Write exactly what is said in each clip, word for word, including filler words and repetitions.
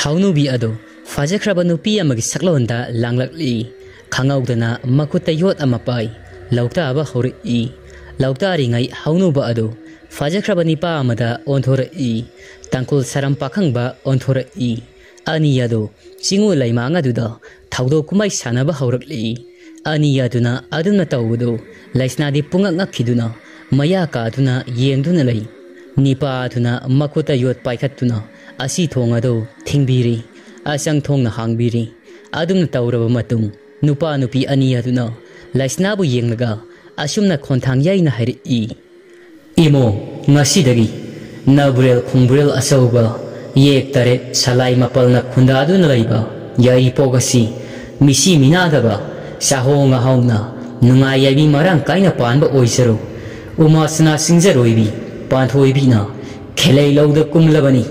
ꯍꯧꯅꯨꯕꯤ ꯑꯗꯨ ꯐꯖꯈ꯭ꯔꯕ ꯅꯨꯄꯤ ꯑꯃꯒꯤ ꯁꯛꯂꯣꯟꯗ ꯂꯥꯡꯂꯛꯂꯤ꯫ ꯈꯪꯍꯧꯗꯅ ꯃꯈꯨꯠꯇ ꯌꯣꯠ ꯑꯃ ꯄꯥꯏ꯫ ꯂꯧꯇꯥꯕ ꯍꯧꯔꯛꯏ꯫ ꯂꯧꯇꯥꯔꯤꯉꯩ ꯍꯧꯅꯨꯕ ꯑꯗꯨ ꯐꯖꯈ꯭ꯔꯕ ꯅꯤꯄꯥ ꯑꯃꯗ ꯑꯣꯟꯊꯣꯔꯛꯏ꯫ ꯇꯥꯡꯈꯨꯜ ꯁꯔꯝ ꯄꯥꯈꯪꯕ ꯑꯣꯟꯊꯣꯔꯛꯏ꯫ ꯑꯅꯤ ꯑꯗꯨ ꯆꯤꯡꯉꯨ ꯂꯩꯃꯥꯡ ꯑꯗꯨꯗ ꯊꯧꯗꯣꯛ ꯀꯨꯝꯍꯩ ꯁꯥꯟꯅꯕ ꯍꯧꯔꯛꯂꯤ꯫ ꯑꯅꯤ ꯑꯗꯨꯅ ꯑꯗꯨꯝꯅ ꯇꯧꯕꯗꯨ ꯂꯩꯁꯅꯥꯗꯤ ꯄꯨꯡꯉꯛ ꯉꯛꯈꯤꯗꯨꯅ ꯃꯌꯥ ꯀꯥꯗꯨꯅ ꯌꯦꯡꯗꯨꯅ ꯂꯩ꯫ ꯅꯤꯄꯥ ꯑꯗꯨꯅ ꯃꯈꯨꯠꯇ ꯌꯣꯠ ꯄꯥꯏꯈꯠꯇꯨꯅ ꯑꯁꯤ ꯊꯣꯡ ꯑꯗꯨ ꯊꯤꯡꯕꯤꯔꯤ꯫ ꯑꯆꯪ ꯊꯣꯡꯅ ꯍꯥꯡꯕꯤꯔꯤ꯫ ꯑꯗꯨꯝꯅ ꯇꯧꯔꯕ ꯃꯇꯨꯡ ꯅꯨꯄꯥ ꯅꯨꯄꯤ ꯑꯅꯤ ꯑꯗꯨꯅ ꯂꯩꯁꯅꯥꯕꯨ ꯌꯦꯡꯂꯒ ꯑꯁꯨꯝꯅ ꯈꯣꯟꯊꯥꯡ ꯌꯩꯅ ꯍꯥꯏꯔꯛꯏ꯫ ꯏꯃꯣ, ꯉꯁꯤꯗꯒꯤ ꯅꯕꯨꯔꯦꯜ ꯈꯣꯡꯕꯨꯔꯦꯜ ꯑꯆꯧꯕ, ꯌꯦꯛ ꯇꯔꯦꯠ ꯁꯂꯥꯏ ꯃꯥꯄꯜꯅ ꯈꯨꯟꯗꯥꯗꯨꯅ ꯂꯩꯕ ꯌꯥꯏꯔꯤꯄꯣꯛ ꯑꯁꯤ ꯃꯤꯁꯤ ꯃꯤꯅꯥꯗꯕ, ꯆꯥꯍꯣꯡ ꯉꯥꯍꯣꯡꯅ ꯅꯨꯡꯉꯥꯏ ꯌꯥꯏꯕꯤ ꯃꯔꯥꯡ ꯀꯥꯏꯅ ꯄꯥꯟꯕ ꯑꯣꯏꯖꯔꯣ꯫ ꯎꯃꯥꯁꯅꯥ ꯁꯤꯡꯖꯔꯣꯏꯕꯤ ꯄꯥꯟꯊꯣꯏꯕꯤꯅ ꯈꯦꯂꯩ ꯂꯧꯗ ꯀꯨꯝꯂꯕꯅꯤ꯫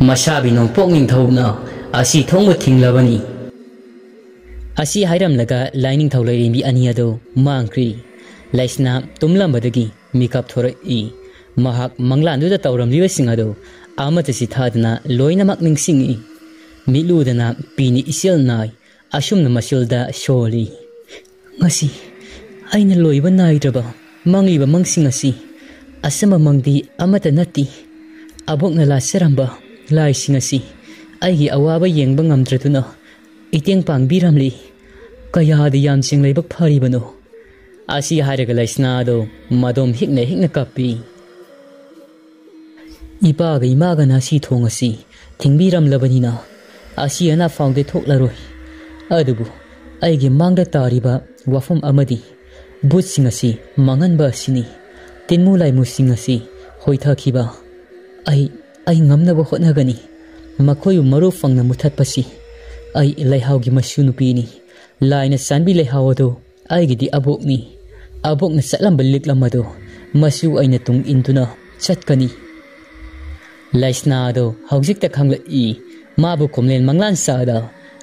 ꯃꯁꯥꯕꯤ ꯅꯣꯡꯄꯣꯛ ꯅꯤꯡꯊꯧꯅ ꯑꯁꯤ ꯊꯣꯡꯕ ꯊꯤꯡꯂꯕꯅꯤ꯫ ꯑꯁꯤ ꯍꯥꯏꯔꯝꯂꯒ ꯂꯥꯏꯅꯤꯡꯊꯧ ꯂꯩꯔꯦꯝꯕꯤ ꯑꯅꯤ ꯑꯗꯨ ꯃꯥꯡꯈ꯭ꯔꯤ꯫ ꯂꯩꯁꯅꯥ ꯇꯨꯝꯂꯝꯕꯗꯒꯤ ꯃꯤꯀꯞ ꯊꯣꯔꯛꯏ꯫ ꯃꯍꯥꯛ ꯃꯪꯂꯥꯟꯗꯨꯗ ꯇꯧꯔꯝꯂꯤꯕꯁꯤꯡ ꯑꯗꯨ ꯑꯃꯠꯇ ꯆꯤꯊꯗꯅ ꯂꯣꯏꯅꯃꯛ ꯅꯤꯡꯁꯤꯡꯏ꯫ ꯃꯤꯠꯂꯨꯗꯅ ꯄꯤꯅꯤ ꯏꯆꯦꯜ ꯅꯥꯏ꯫ ꯑꯁꯨꯝꯅ ꯃꯆꯤꯜꯗ ꯁꯣꯜꯂꯤ꯫ ꯉꯁꯤ ꯑꯩꯅ ꯂꯣꯏꯕ ꯅꯥꯏꯗ꯭ꯔꯕ ꯃꯪꯂꯤꯕ ꯃꯪꯁꯤꯡ ꯑꯁꯤ ꯑꯆꯝꯕ ꯃꯪꯗꯤ ꯑꯃꯠꯇ ꯅꯠꯇꯦ꯫ ꯑꯕꯣꯛꯅ ꯂꯥꯠꯆꯔꯝꯕ ꯂꯥꯏꯁꯤꯡ ꯑꯁꯤ ꯑꯩꯒꯤ ꯑꯋꯥꯕ ꯌꯦꯡꯕ ꯉꯝꯗ꯭ꯔꯗꯨꯅ ꯏꯇꯦꯡ ꯄꯥꯡꯕꯤꯔꯝꯂꯤ꯫ ꯀꯌꯥꯗ ꯌꯥꯝ ꯆꯤꯡ ꯂꯥꯏꯕꯛ ꯐꯔꯤꯕꯅꯣ꯫ ꯑꯁꯤ ꯍꯥꯏꯔꯒ ꯂꯩꯁꯅꯥꯗꯣ ꯃꯗꯣꯝ ꯍꯤꯛꯅ ꯍꯤꯛꯅ ꯀꯞꯄꯤ꯫ ꯏꯄꯥꯒ ꯏꯃꯥꯒꯅ ꯑꯁꯤ ꯊꯣꯡ ꯑꯁꯤ ꯊꯤꯡꯕꯤꯔꯝꯂꯕꯅꯤꯅ ꯑꯁꯤ ꯑꯅꯥ ꯐꯥꯎꯗꯤ ꯊꯣꯛꯂꯔꯣꯏ꯫ ꯑꯗꯨꯕꯨ ꯑꯩꯒꯤ ꯃꯥꯡꯗ ꯇꯥꯔꯤꯕ ꯋꯥꯐꯝ ꯑꯃꯗꯤ ꯕꯨꯠꯁꯤꯡ ꯑꯁꯤ ꯃꯥꯡꯍꯟꯕ ꯑꯁꯤꯅꯤ꯫ ꯇꯤꯟꯃꯨ ꯂꯥꯏꯃꯨꯁꯤꯡ ꯑꯁꯤ ꯍꯣꯏꯊꯈꯤꯕ꯫ ꯑꯩ, ꯑꯩ ꯉꯝꯅꯕ ꯍꯣꯠꯅꯒꯅꯤ꯫ ꯃꯈꯣꯏꯕꯨ ꯃꯔꯨ ꯐꯪꯅ ꯃꯨꯊꯠꯄꯁꯤ ꯑꯩ ꯂꯩꯍꯥꯎꯒꯤ ꯃꯁꯨ ꯅꯨꯄꯤꯅꯤ꯫ ꯂꯥꯏꯅ ꯆꯥꯟꯕꯤ ꯂꯩꯍꯥꯎ ꯑꯗꯨ ꯑꯩꯒꯤꯗꯤ ꯑꯕꯣꯛꯅꯤ꯫ ꯑꯕꯣꯛꯅ ꯆꯠꯂꯝꯕ ꯂꯤꯛꯂꯝ ꯑꯗꯨ ꯃꯁꯨ ꯑꯩꯅ ꯇꯨꯡ ꯏꯟꯗꯨꯅ ꯆꯠꯀꯅꯤ꯫ ꯂꯩꯁꯅꯥ ꯑꯗꯨ ꯍꯧꯖꯤꯛꯇ ꯈꯪꯂꯛꯏ꯫ ꯃꯥꯕꯨ ꯈꯨꯝꯂꯦꯟ ꯃꯪꯂꯥꯟ ꯆꯥꯗ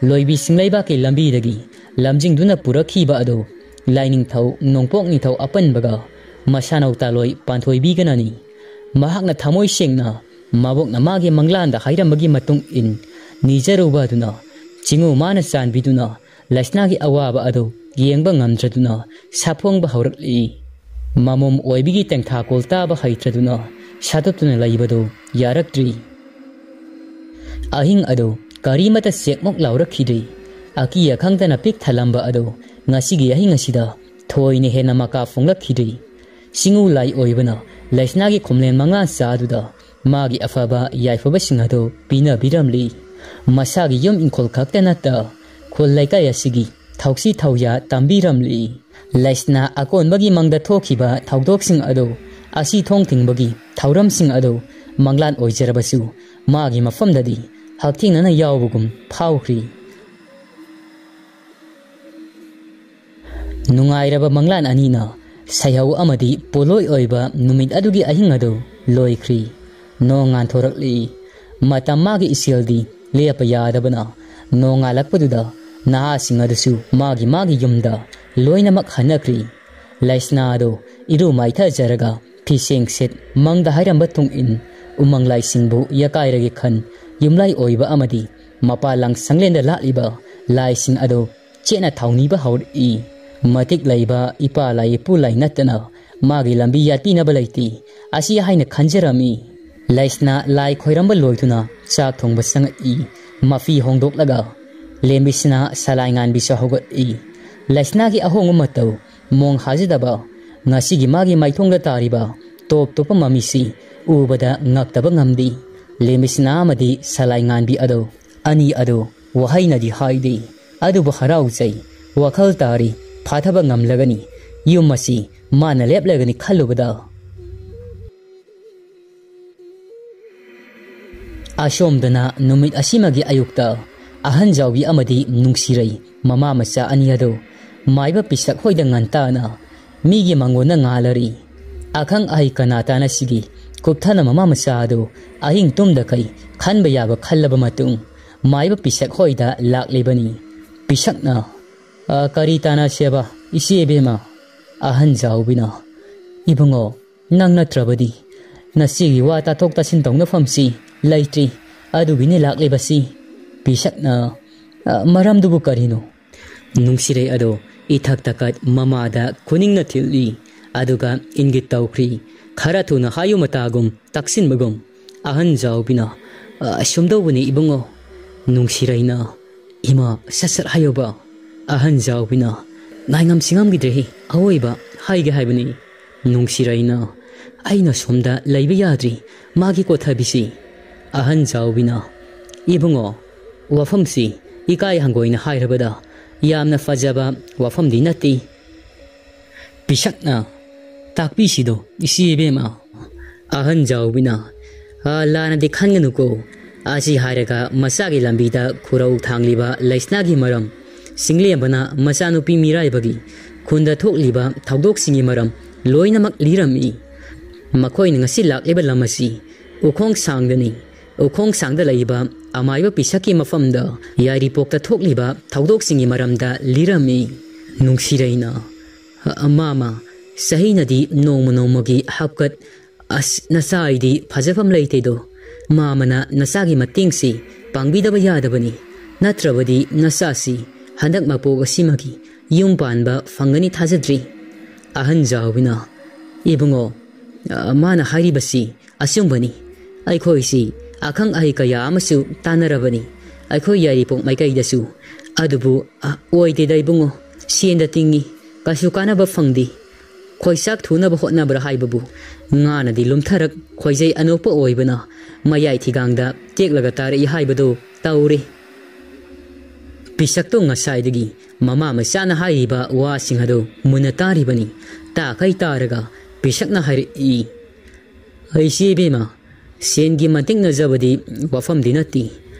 ꯂꯣꯏꯕꯤ ꯁꯤꯡꯂꯩꯕꯥꯛꯀꯤ ꯂꯝꯕꯤꯗꯒꯤ ꯂꯝꯖꯤꯡꯗꯨꯅ ꯄꯨꯔꯛꯈꯤꯕ ꯑꯗꯨ ꯂꯥꯏꯅꯤꯡꯊꯧ ꯅꯣꯡꯄꯣꯛ ꯅꯤꯡꯊꯧ ꯑꯄꯟꯕꯒ ꯃꯁꯥꯅꯧ ꯇꯥꯂꯣꯏ ꯄꯥꯟꯊꯣꯏꯕꯤꯒꯅꯅꯤ꯫ ꯃꯍꯥꯛꯅ ꯊꯃꯣꯏ ꯁꯦꯡꯅ ꯃꯕꯣꯛꯅ ꯃꯥꯒꯤ ꯃꯪꯂꯥꯟꯗ ꯍꯥꯏꯔꯝꯕꯒꯤ ꯃꯇꯨꯡ ꯏꯟ ꯅꯤꯖꯔꯨꯕ ꯑꯗꯨꯅ ꯆꯤꯡꯉꯨ ꯃꯥꯅ ꯆꯥꯟꯕꯤꯗꯨꯅ ꯂꯩꯁꯅꯥꯒꯤ ꯑꯋꯥꯕ ꯑꯗꯨ ꯌꯦꯡꯕ ꯉꯝꯗ꯭ꯔꯗꯨꯅ ꯁꯥꯐꯣꯡꯕ ꯍꯧꯔꯛꯂꯤ꯫ ꯃꯃꯣꯝ ꯑꯣꯏꯕꯒꯤ ꯇꯦꯡꯊꯥꯀꯣꯜ ꯇꯥꯕ ꯍꯩꯇ꯭ꯔꯗꯨꯅ ꯁꯥꯇꯠꯇꯨꯅ ꯂꯩꯕꯗꯨ ꯌꯥꯔꯛꯇ꯭ꯔꯤ꯫ ꯑꯍꯤꯡ ꯑꯗꯨ ꯀꯔꯤꯃꯠꯇ ꯆꯦꯛꯃꯨꯛ ꯂꯥꯎꯔꯛꯈꯤꯗ꯭ꯔꯤ꯫ ꯑꯀꯤ ꯑꯈꯪꯗꯅ ꯄꯤꯛ ꯊꯜꯂꯝꯕ ꯑꯗꯨ ꯉꯁꯤꯒꯤ ꯑꯍꯤꯡ ꯑꯁꯤꯗ ꯊꯣꯏꯅ ꯍꯦꯟꯅ ꯃꯀꯥ ꯐꯣꯡꯂꯛꯈꯤꯗ꯭ꯔꯤ꯫ ꯆꯤꯡꯉꯨ ꯂꯥꯏ ꯑꯣꯏꯕꯅ ꯂꯩꯁꯅꯥꯒꯤ ꯈꯣꯝꯂꯦꯟ ꯃꯉꯥ ꯆꯥꯗꯨꯗ ꯃꯥꯒꯤ ꯑꯐꯕ ꯌꯥꯏꯐꯕꯁꯤꯡ ꯑꯗꯨ ꯄꯤꯅꯕꯤꯔꯝꯂꯤ꯫ ꯃꯁꯥꯒꯤ ꯌꯨꯝ ꯏꯪꯈꯣꯜ ꯈꯛꯇ ꯅꯠꯇ ꯈꯨꯜ ꯂꯩꯀꯥꯏ ꯑꯁꯤꯒꯤ ꯊꯧꯁꯤ ꯊꯧꯌꯥ ꯇꯝꯕꯤꯔꯝꯂꯤ꯫ ꯂꯩꯁꯅꯥ ꯑꯀꯣꯟꯕꯒꯤ ꯃꯪꯗ ꯊꯣꯛꯈꯤꯕ ꯊꯧꯗꯣꯛꯁꯤꯡ ꯑꯗꯨ ꯑꯁꯤ ꯊꯣꯡ ꯊꯤꯡꯕꯒꯤ ꯊꯧꯔꯝꯁꯤꯡ ꯑꯗꯨ ꯃꯪꯂꯥꯟ ꯑꯣꯏꯖꯔꯕꯁꯨ ꯃꯥꯒꯤ ꯃꯐꯝꯗꯗꯤ ꯍꯛꯊꯦꯡꯅꯅ ꯌꯥꯎꯕꯒꯨꯝ ꯐꯥꯎꯈ꯭ꯔꯤ꯫ ꯅꯨꯡꯉꯥꯏꯔꯕ ꯃꯪꯂꯥꯟ ꯑꯅꯤꯅ ꯁꯩꯍꯧ ꯑꯃꯗꯤ ꯄꯣꯠꯂꯣꯏ ꯑꯣꯏꯕ ꯅꯨꯃꯤꯠ ꯑꯗꯨꯒꯤ ꯑꯍꯤꯡ ꯑꯗꯨ ꯂꯣꯏꯈ꯭ꯔꯤ꯫ ꯅꯣꯡ ꯉꯥꯟꯊꯣꯔꯛꯂꯤ꯫ ꯃꯇꯝ ꯃꯥꯒꯤ ꯏꯆꯦꯜꯗꯤ ꯂꯦꯞꯄ ꯌꯥꯗꯕꯅ ꯅꯣꯡꯉꯥꯜꯂꯛꯄꯗꯨꯗ ꯅꯍꯥꯁꯤꯡ ꯑꯗꯨꯁꯨ ꯃꯥꯒꯤ ꯃꯥꯒꯤ ꯌꯨꯝꯗ ꯂꯣꯏꯅꯃꯛ ꯍꯟꯅꯈ꯭ꯔꯤ꯫ ꯂꯩꯁꯅꯥ ꯑꯗꯨ ꯏꯔꯨ ꯃꯥꯏꯊꯖꯔꯒ ꯐꯤꯁꯦꯡ ꯁꯦꯠ ꯃꯪꯗ ꯍꯥꯏꯔꯝꯕ ꯇꯨꯡ ꯏꯟ ꯎꯃꯪ ꯂꯥꯏꯁꯤꯡꯕꯨ ꯌꯀꯥꯏꯔꯒꯦ ꯈꯟ ꯌꯨꯝꯂꯥꯏ ꯑꯣꯏꯕ ꯑꯃꯗꯤ ꯃꯄꯥ ꯂꯥꯡ ꯁꯪꯂꯦꯟꯗ ꯂꯥꯠꯂꯤꯕ ꯂꯥꯏꯁꯤꯡ ꯑꯗꯨ ꯆꯦꯠꯅ ꯊꯧꯅꯤꯕ ꯍꯧꯔꯛꯏ꯫ ꯃꯇꯤꯛ ꯂꯩꯕ ꯏꯄꯥ ꯂꯥꯏ ꯏꯄꯨ ꯂꯥꯏ ꯅꯠꯇꯅ ꯃꯥꯒꯤ ꯂꯝꯕꯤ ꯌꯥꯠꯄꯤꯅꯕ ꯂꯩꯇꯦ ꯑꯁꯤ ꯍꯥꯏꯅ ꯈꯟꯖꯔꯝꯃꯤ꯫ ꯂꯩꯁꯅꯥ ꯂꯥꯏ ꯈꯣꯏꯔꯝꯕ ꯂꯣꯏꯗꯨꯅ ꯆꯥꯛ ꯊꯣꯡꯕ ꯆꯪꯉꯛꯏ꯫ ꯃꯐꯤ ꯍꯣꯡꯗꯣꯛꯂꯒ ꯂꯦꯝꯕꯤꯁꯅꯥ ꯁꯂꯥꯏ ꯉꯥꯟꯕꯤꯁꯨ ꯍꯧꯒꯠꯏ꯫ ꯂꯩꯁꯅꯥꯒꯤ ꯑꯍꯣꯡꯕ ꯃꯇꯧ ꯃꯣꯡ ꯍꯥꯖꯗꯕ ꯉꯁꯤꯒꯤ ꯃꯥꯒꯤ ꯃꯥꯏꯊꯣꯡꯗ ꯇꯥꯔꯤꯕ ꯇꯣꯞ ꯇꯣꯞꯄ ꯃꯃꯤꯁꯤ ꯎꯕꯗ ꯉꯛꯇꯕ ꯉꯝꯗꯦ꯫ ꯂꯦꯝꯕꯤꯁꯅꯥ ꯑꯃꯗꯤ ꯁꯂꯥꯏ ꯉꯥꯟꯕꯤ ꯑꯗꯨ ꯑꯅꯤ ꯑꯗꯨ ꯋꯥꯍꯩꯅꯗꯤ ꯍꯥꯏꯗꯦ, ꯑꯗꯨꯕꯨ ꯍꯔꯥꯎꯖꯩ, ꯋꯥꯈꯜ ꯇꯥꯔꯤ, ꯐꯥꯊꯕ ꯉꯝꯂꯒꯅꯤ, ꯌꯨꯝ ꯑꯁꯤ ꯃꯥꯅ ꯂꯦꯞꯂꯒꯅꯤ ꯈꯜꯂꯨꯕꯗ꯫ ꯑꯁꯣꯝꯗꯅ ꯅꯨꯃꯤꯠ ꯑꯁꯤꯃꯒꯤ ꯑꯌꯨꯛꯇ ꯑꯍꯟ ꯖꯥꯎꯕꯤ ꯑꯃꯗꯤ ꯅꯨꯡꯁꯤꯔꯩ ꯃꯃꯥ ꯃꯆꯥ ꯑꯅꯤ ꯑꯗꯨ ꯃꯥꯏꯕ ꯄꯤꯁꯛ ꯍꯣꯏꯗ ꯉꯟꯇꯥꯅ ꯃꯤꯒꯤ ꯃꯉꯣꯟꯗ ꯉꯥꯜꯂꯔꯤ꯫ ꯑꯈꯪ ꯑꯍꯩ ꯀꯅꯥ ꯇꯥꯅ ꯁꯤꯒꯤ ꯀꯨꯞꯊꯅ ꯃꯃꯥ ꯃꯆꯥ ꯑꯗꯨ ꯑꯍꯤꯡ ꯇꯨꯝꯗꯈꯩ ꯈꯟꯕ ꯌꯥꯕ ꯈꯜꯂꯕ ꯃꯇꯨꯡ ꯃꯥꯏꯕ ꯄꯤꯁꯛ ꯍꯣꯏꯗ ꯂꯥꯛꯂꯤꯕꯅꯤ꯫ ꯄꯤꯁꯛꯅ, "ꯑ, ꯀꯔꯤ ꯇꯥꯅꯁꯦꯕ, ꯏꯆꯦ ꯏꯕꯦꯝꯃ?" ꯑꯍꯟ ꯖꯥꯎꯕꯤꯅ, "ꯏꯕꯨꯡꯉꯣ, ꯅꯪ ꯅꯠꯇ꯭ꯔꯕꯗꯤ ꯅꯁꯤꯒꯤ ꯋꯥ ꯇꯥꯊꯣꯛ ꯇꯥꯁꯤꯟ ꯇꯧꯅꯐꯝꯁꯤ ꯂꯩꯇ꯭ꯔꯤ꯫ ꯑꯗꯨꯒꯤꯅꯤ ꯂꯥꯛꯂꯤꯕꯁꯤ꯫ ꯄꯤꯁꯛꯅ, "ꯑ, ꯃꯔꯝꯗꯨꯕꯨ ꯀꯔꯤꯅꯣ?" ꯅꯨꯡꯁꯤꯔꯩ ꯑꯗꯣ ꯏꯊꯛ ꯊꯛꯀꯠ ꯃꯃꯥꯗ ꯈꯨꯅꯤꯡꯅ ꯊꯤꯜꯂꯤ꯫ ꯑꯗꯨꯒ ꯏꯪꯒꯤꯠ ꯇꯧꯈ꯭ꯔꯤ꯫ "ꯈꯔ ꯊꯨꯅ ꯍꯥꯏꯌꯨ ꯃꯇꯥꯒꯨꯝ, ꯇꯛꯁꯤꯟꯕꯒꯨꯝ꯫" ꯑꯍꯟ ꯖꯥꯎꯕꯤꯅ, "ꯑ, ꯁꯨꯝꯗꯧꯕꯅꯤ ꯏꯕꯨꯡꯉꯣ꯫" ꯅꯨꯡꯁꯤꯔꯩꯅ, "ꯏꯃꯥ, ꯁꯠ ꯁꯠ ꯍꯥꯏꯌꯣꯕ꯫" ꯑꯍꯟ ꯖꯥꯎꯕꯤꯅ, "ꯉꯥꯏꯉꯝ ꯁꯤꯡꯉꯝꯈꯤꯗ꯭ꯔꯦꯍꯦ, ꯑꯋꯣꯏꯕ ꯍꯥꯏꯒꯦ ꯍꯥꯏꯕꯅꯤ꯫" ꯅꯨꯡꯁꯤꯔꯩꯅ, "ꯑꯩꯅ ꯁꯣꯝꯗ ꯂꯩꯕ ꯌꯥꯗ꯭ꯔꯤ, ꯃꯥꯒꯤ ꯀꯣꯊꯕꯤꯁꯤ꯫" ꯑꯍꯟ ꯖꯥꯎꯕꯤꯅ, "ꯏꯕꯨꯡꯉꯣ, ꯋꯥꯐꯝꯁꯤ ꯏꯀꯥꯏ ꯍꯪꯒꯣꯏꯅ ꯍꯥꯏꯔꯕꯗ ꯌꯥꯝꯅ ꯐꯖꯕ ꯋꯥꯐꯝꯗꯤ ꯅꯠꯇꯦ꯫" ꯄꯤꯁꯛꯅ, "ꯇꯥꯛꯄꯤꯁꯤꯗꯣ ꯏꯆꯦ ꯏꯕꯦꯝꯃ꯫" ꯑꯍꯟ ꯖꯥꯎꯕꯤꯅ, "ꯑ, ꯂꯥꯟꯅꯗꯤ ꯈꯟꯒꯅꯨꯀꯣ꯫ ꯑꯁꯤ ꯍꯥꯏꯔꯒ ꯃꯆꯥꯒꯤ ꯂꯝꯕꯤꯗ ꯈꯨꯔꯧ ꯊꯥꯡꯂꯤꯕ ꯂꯩꯁꯅꯥꯒꯤ ꯃꯔꯝ, ꯆꯤꯡꯂꯦꯝꯕꯅ ꯃꯆꯥꯅꯨꯄꯤ ꯃꯤꯔꯥꯏꯕꯒꯤ ꯈꯨꯟꯗ ꯊꯣꯛꯂꯤꯕ ꯊꯧꯗꯣꯛꯁꯤꯡꯒꯤ ꯃꯔꯝ ꯂꯣꯏꯅꯃꯛ ꯂꯤꯔꯝꯃꯤ꯫ ꯃꯈꯣꯏꯅ ꯉꯁꯤ ꯂꯥꯛꯂꯤꯕ ꯂꯝ ꯑꯁꯤ ꯎꯈꯣꯡ ꯁꯥꯡꯗꯅꯤ꯫ ꯎꯈꯣꯡ ꯁꯥꯡꯗ ꯂꯩꯕ ꯑꯃꯥꯏꯕ ꯄꯤꯁꯛꯀꯤ ꯃꯐꯝꯗ ꯌꯥꯏꯔꯤꯄꯣꯛꯇ ꯊꯣꯛꯂꯤꯕ ꯊꯧꯗꯣꯛꯁꯤꯡꯒꯤ ꯃꯔꯝꯗ ꯂꯤꯔꯝꯃꯤ꯫" ꯅꯨꯡꯁꯤꯔꯩꯅ, "ꯑ, ꯃꯥꯃ, ꯆꯍꯤꯅꯗꯤ ꯅꯣꯡꯃ ꯅꯣꯡꯃꯒꯤ ꯍꯥꯞꯀꯠ꯫ ꯑꯁ, ꯅꯆꯥ ꯑꯩꯗꯤ ꯐꯖꯐꯝ ꯂꯩꯇꯦꯗꯣ꯫ ꯃꯥꯃꯅ ꯅꯆꯥꯒꯤ ꯃꯇꯦꯡꯁꯤ ꯄꯥꯡꯕꯤꯗꯕ ꯌꯥꯗꯕꯅꯤ꯫ ꯅꯠꯇ꯭ꯔꯕꯗꯤ ꯅꯆꯥꯁꯤ ꯍꯟꯗꯛ ꯃꯄꯣꯛ ꯑꯁꯤꯃꯒꯤ ꯌꯨꯝ ꯄꯥꯟꯕ ꯐꯪꯒꯅꯤ ꯊꯥꯖꯗ꯭ꯔꯤ꯫" ꯑꯍꯟ ꯖꯥꯎꯕꯤꯅ, "ꯏꯕꯨꯡꯉꯣ, ꯑ, ꯃꯥꯅ ꯍꯥꯏꯔꯤꯕꯁꯤ ꯑꯆꯨꯝꯕꯅꯤ꯫ ꯑꯩꯈꯣꯏꯁꯤ ꯑꯈꯪ ꯑꯍꯩ ꯀꯌꯥ ꯑꯃꯁꯨ ꯇꯥꯟꯅꯔꯕꯅꯤ꯫ ꯑꯩꯈꯣꯏ ꯌꯥꯏꯔꯤꯄꯣꯛ ꯃꯥꯏꯀꯩꯗꯁꯨ꯫ ꯑꯗꯨꯕꯨ, ꯑ, ꯑꯣꯏꯗꯦꯗ ꯏꯕꯨꯡꯉꯣ, ꯁꯦꯟꯗ ꯇꯤꯡꯉꯤ, ꯀꯩꯁꯨ ꯀꯥꯟꯅꯕ ꯐꯪꯗꯦ꯫ ꯈꯣꯏꯆꯥꯛ ꯊꯨꯅꯕ ꯍꯣꯠꯅꯕ꯭ꯔꯥ ꯍꯥꯏꯕꯕꯨ ꯉꯥꯅꯗꯤ ꯂꯨꯝꯊꯔꯛ, ꯈꯣꯏꯖꯩ ꯑꯅꯣꯛꯄ ꯑꯣꯏꯕꯅ ꯃꯌꯥꯏ ꯊꯤꯒꯥꯡꯗ ꯇꯦꯛꯂꯒ ꯇꯥꯔꯛꯏ ꯍꯥꯏꯕꯗꯨ ꯇꯧꯔꯦ꯫" ꯄꯤꯁꯛꯇꯣ ꯉꯁꯥꯏꯗꯒꯤ ꯃꯃꯥ ꯃꯆꯥꯅ ꯍꯥꯏꯔꯤꯕ ꯋꯥꯁꯤꯡ ꯑꯗꯨ ꯃꯨꯟꯅ ꯇꯥꯔꯤꯕꯅꯤ꯫ ꯇꯥꯈꯩ ꯇꯥꯔꯒ ꯄꯤꯁꯛꯅ ꯍꯥꯏꯔꯛꯏ, "ꯑꯩꯁꯤ ꯏꯕꯦꯝꯃ, ꯁꯦꯟꯒꯤ ꯃꯇꯤꯛꯅꯖꯕꯗꯤ ꯋꯥꯐꯝꯗꯤ ꯅꯠꯇꯦ꯫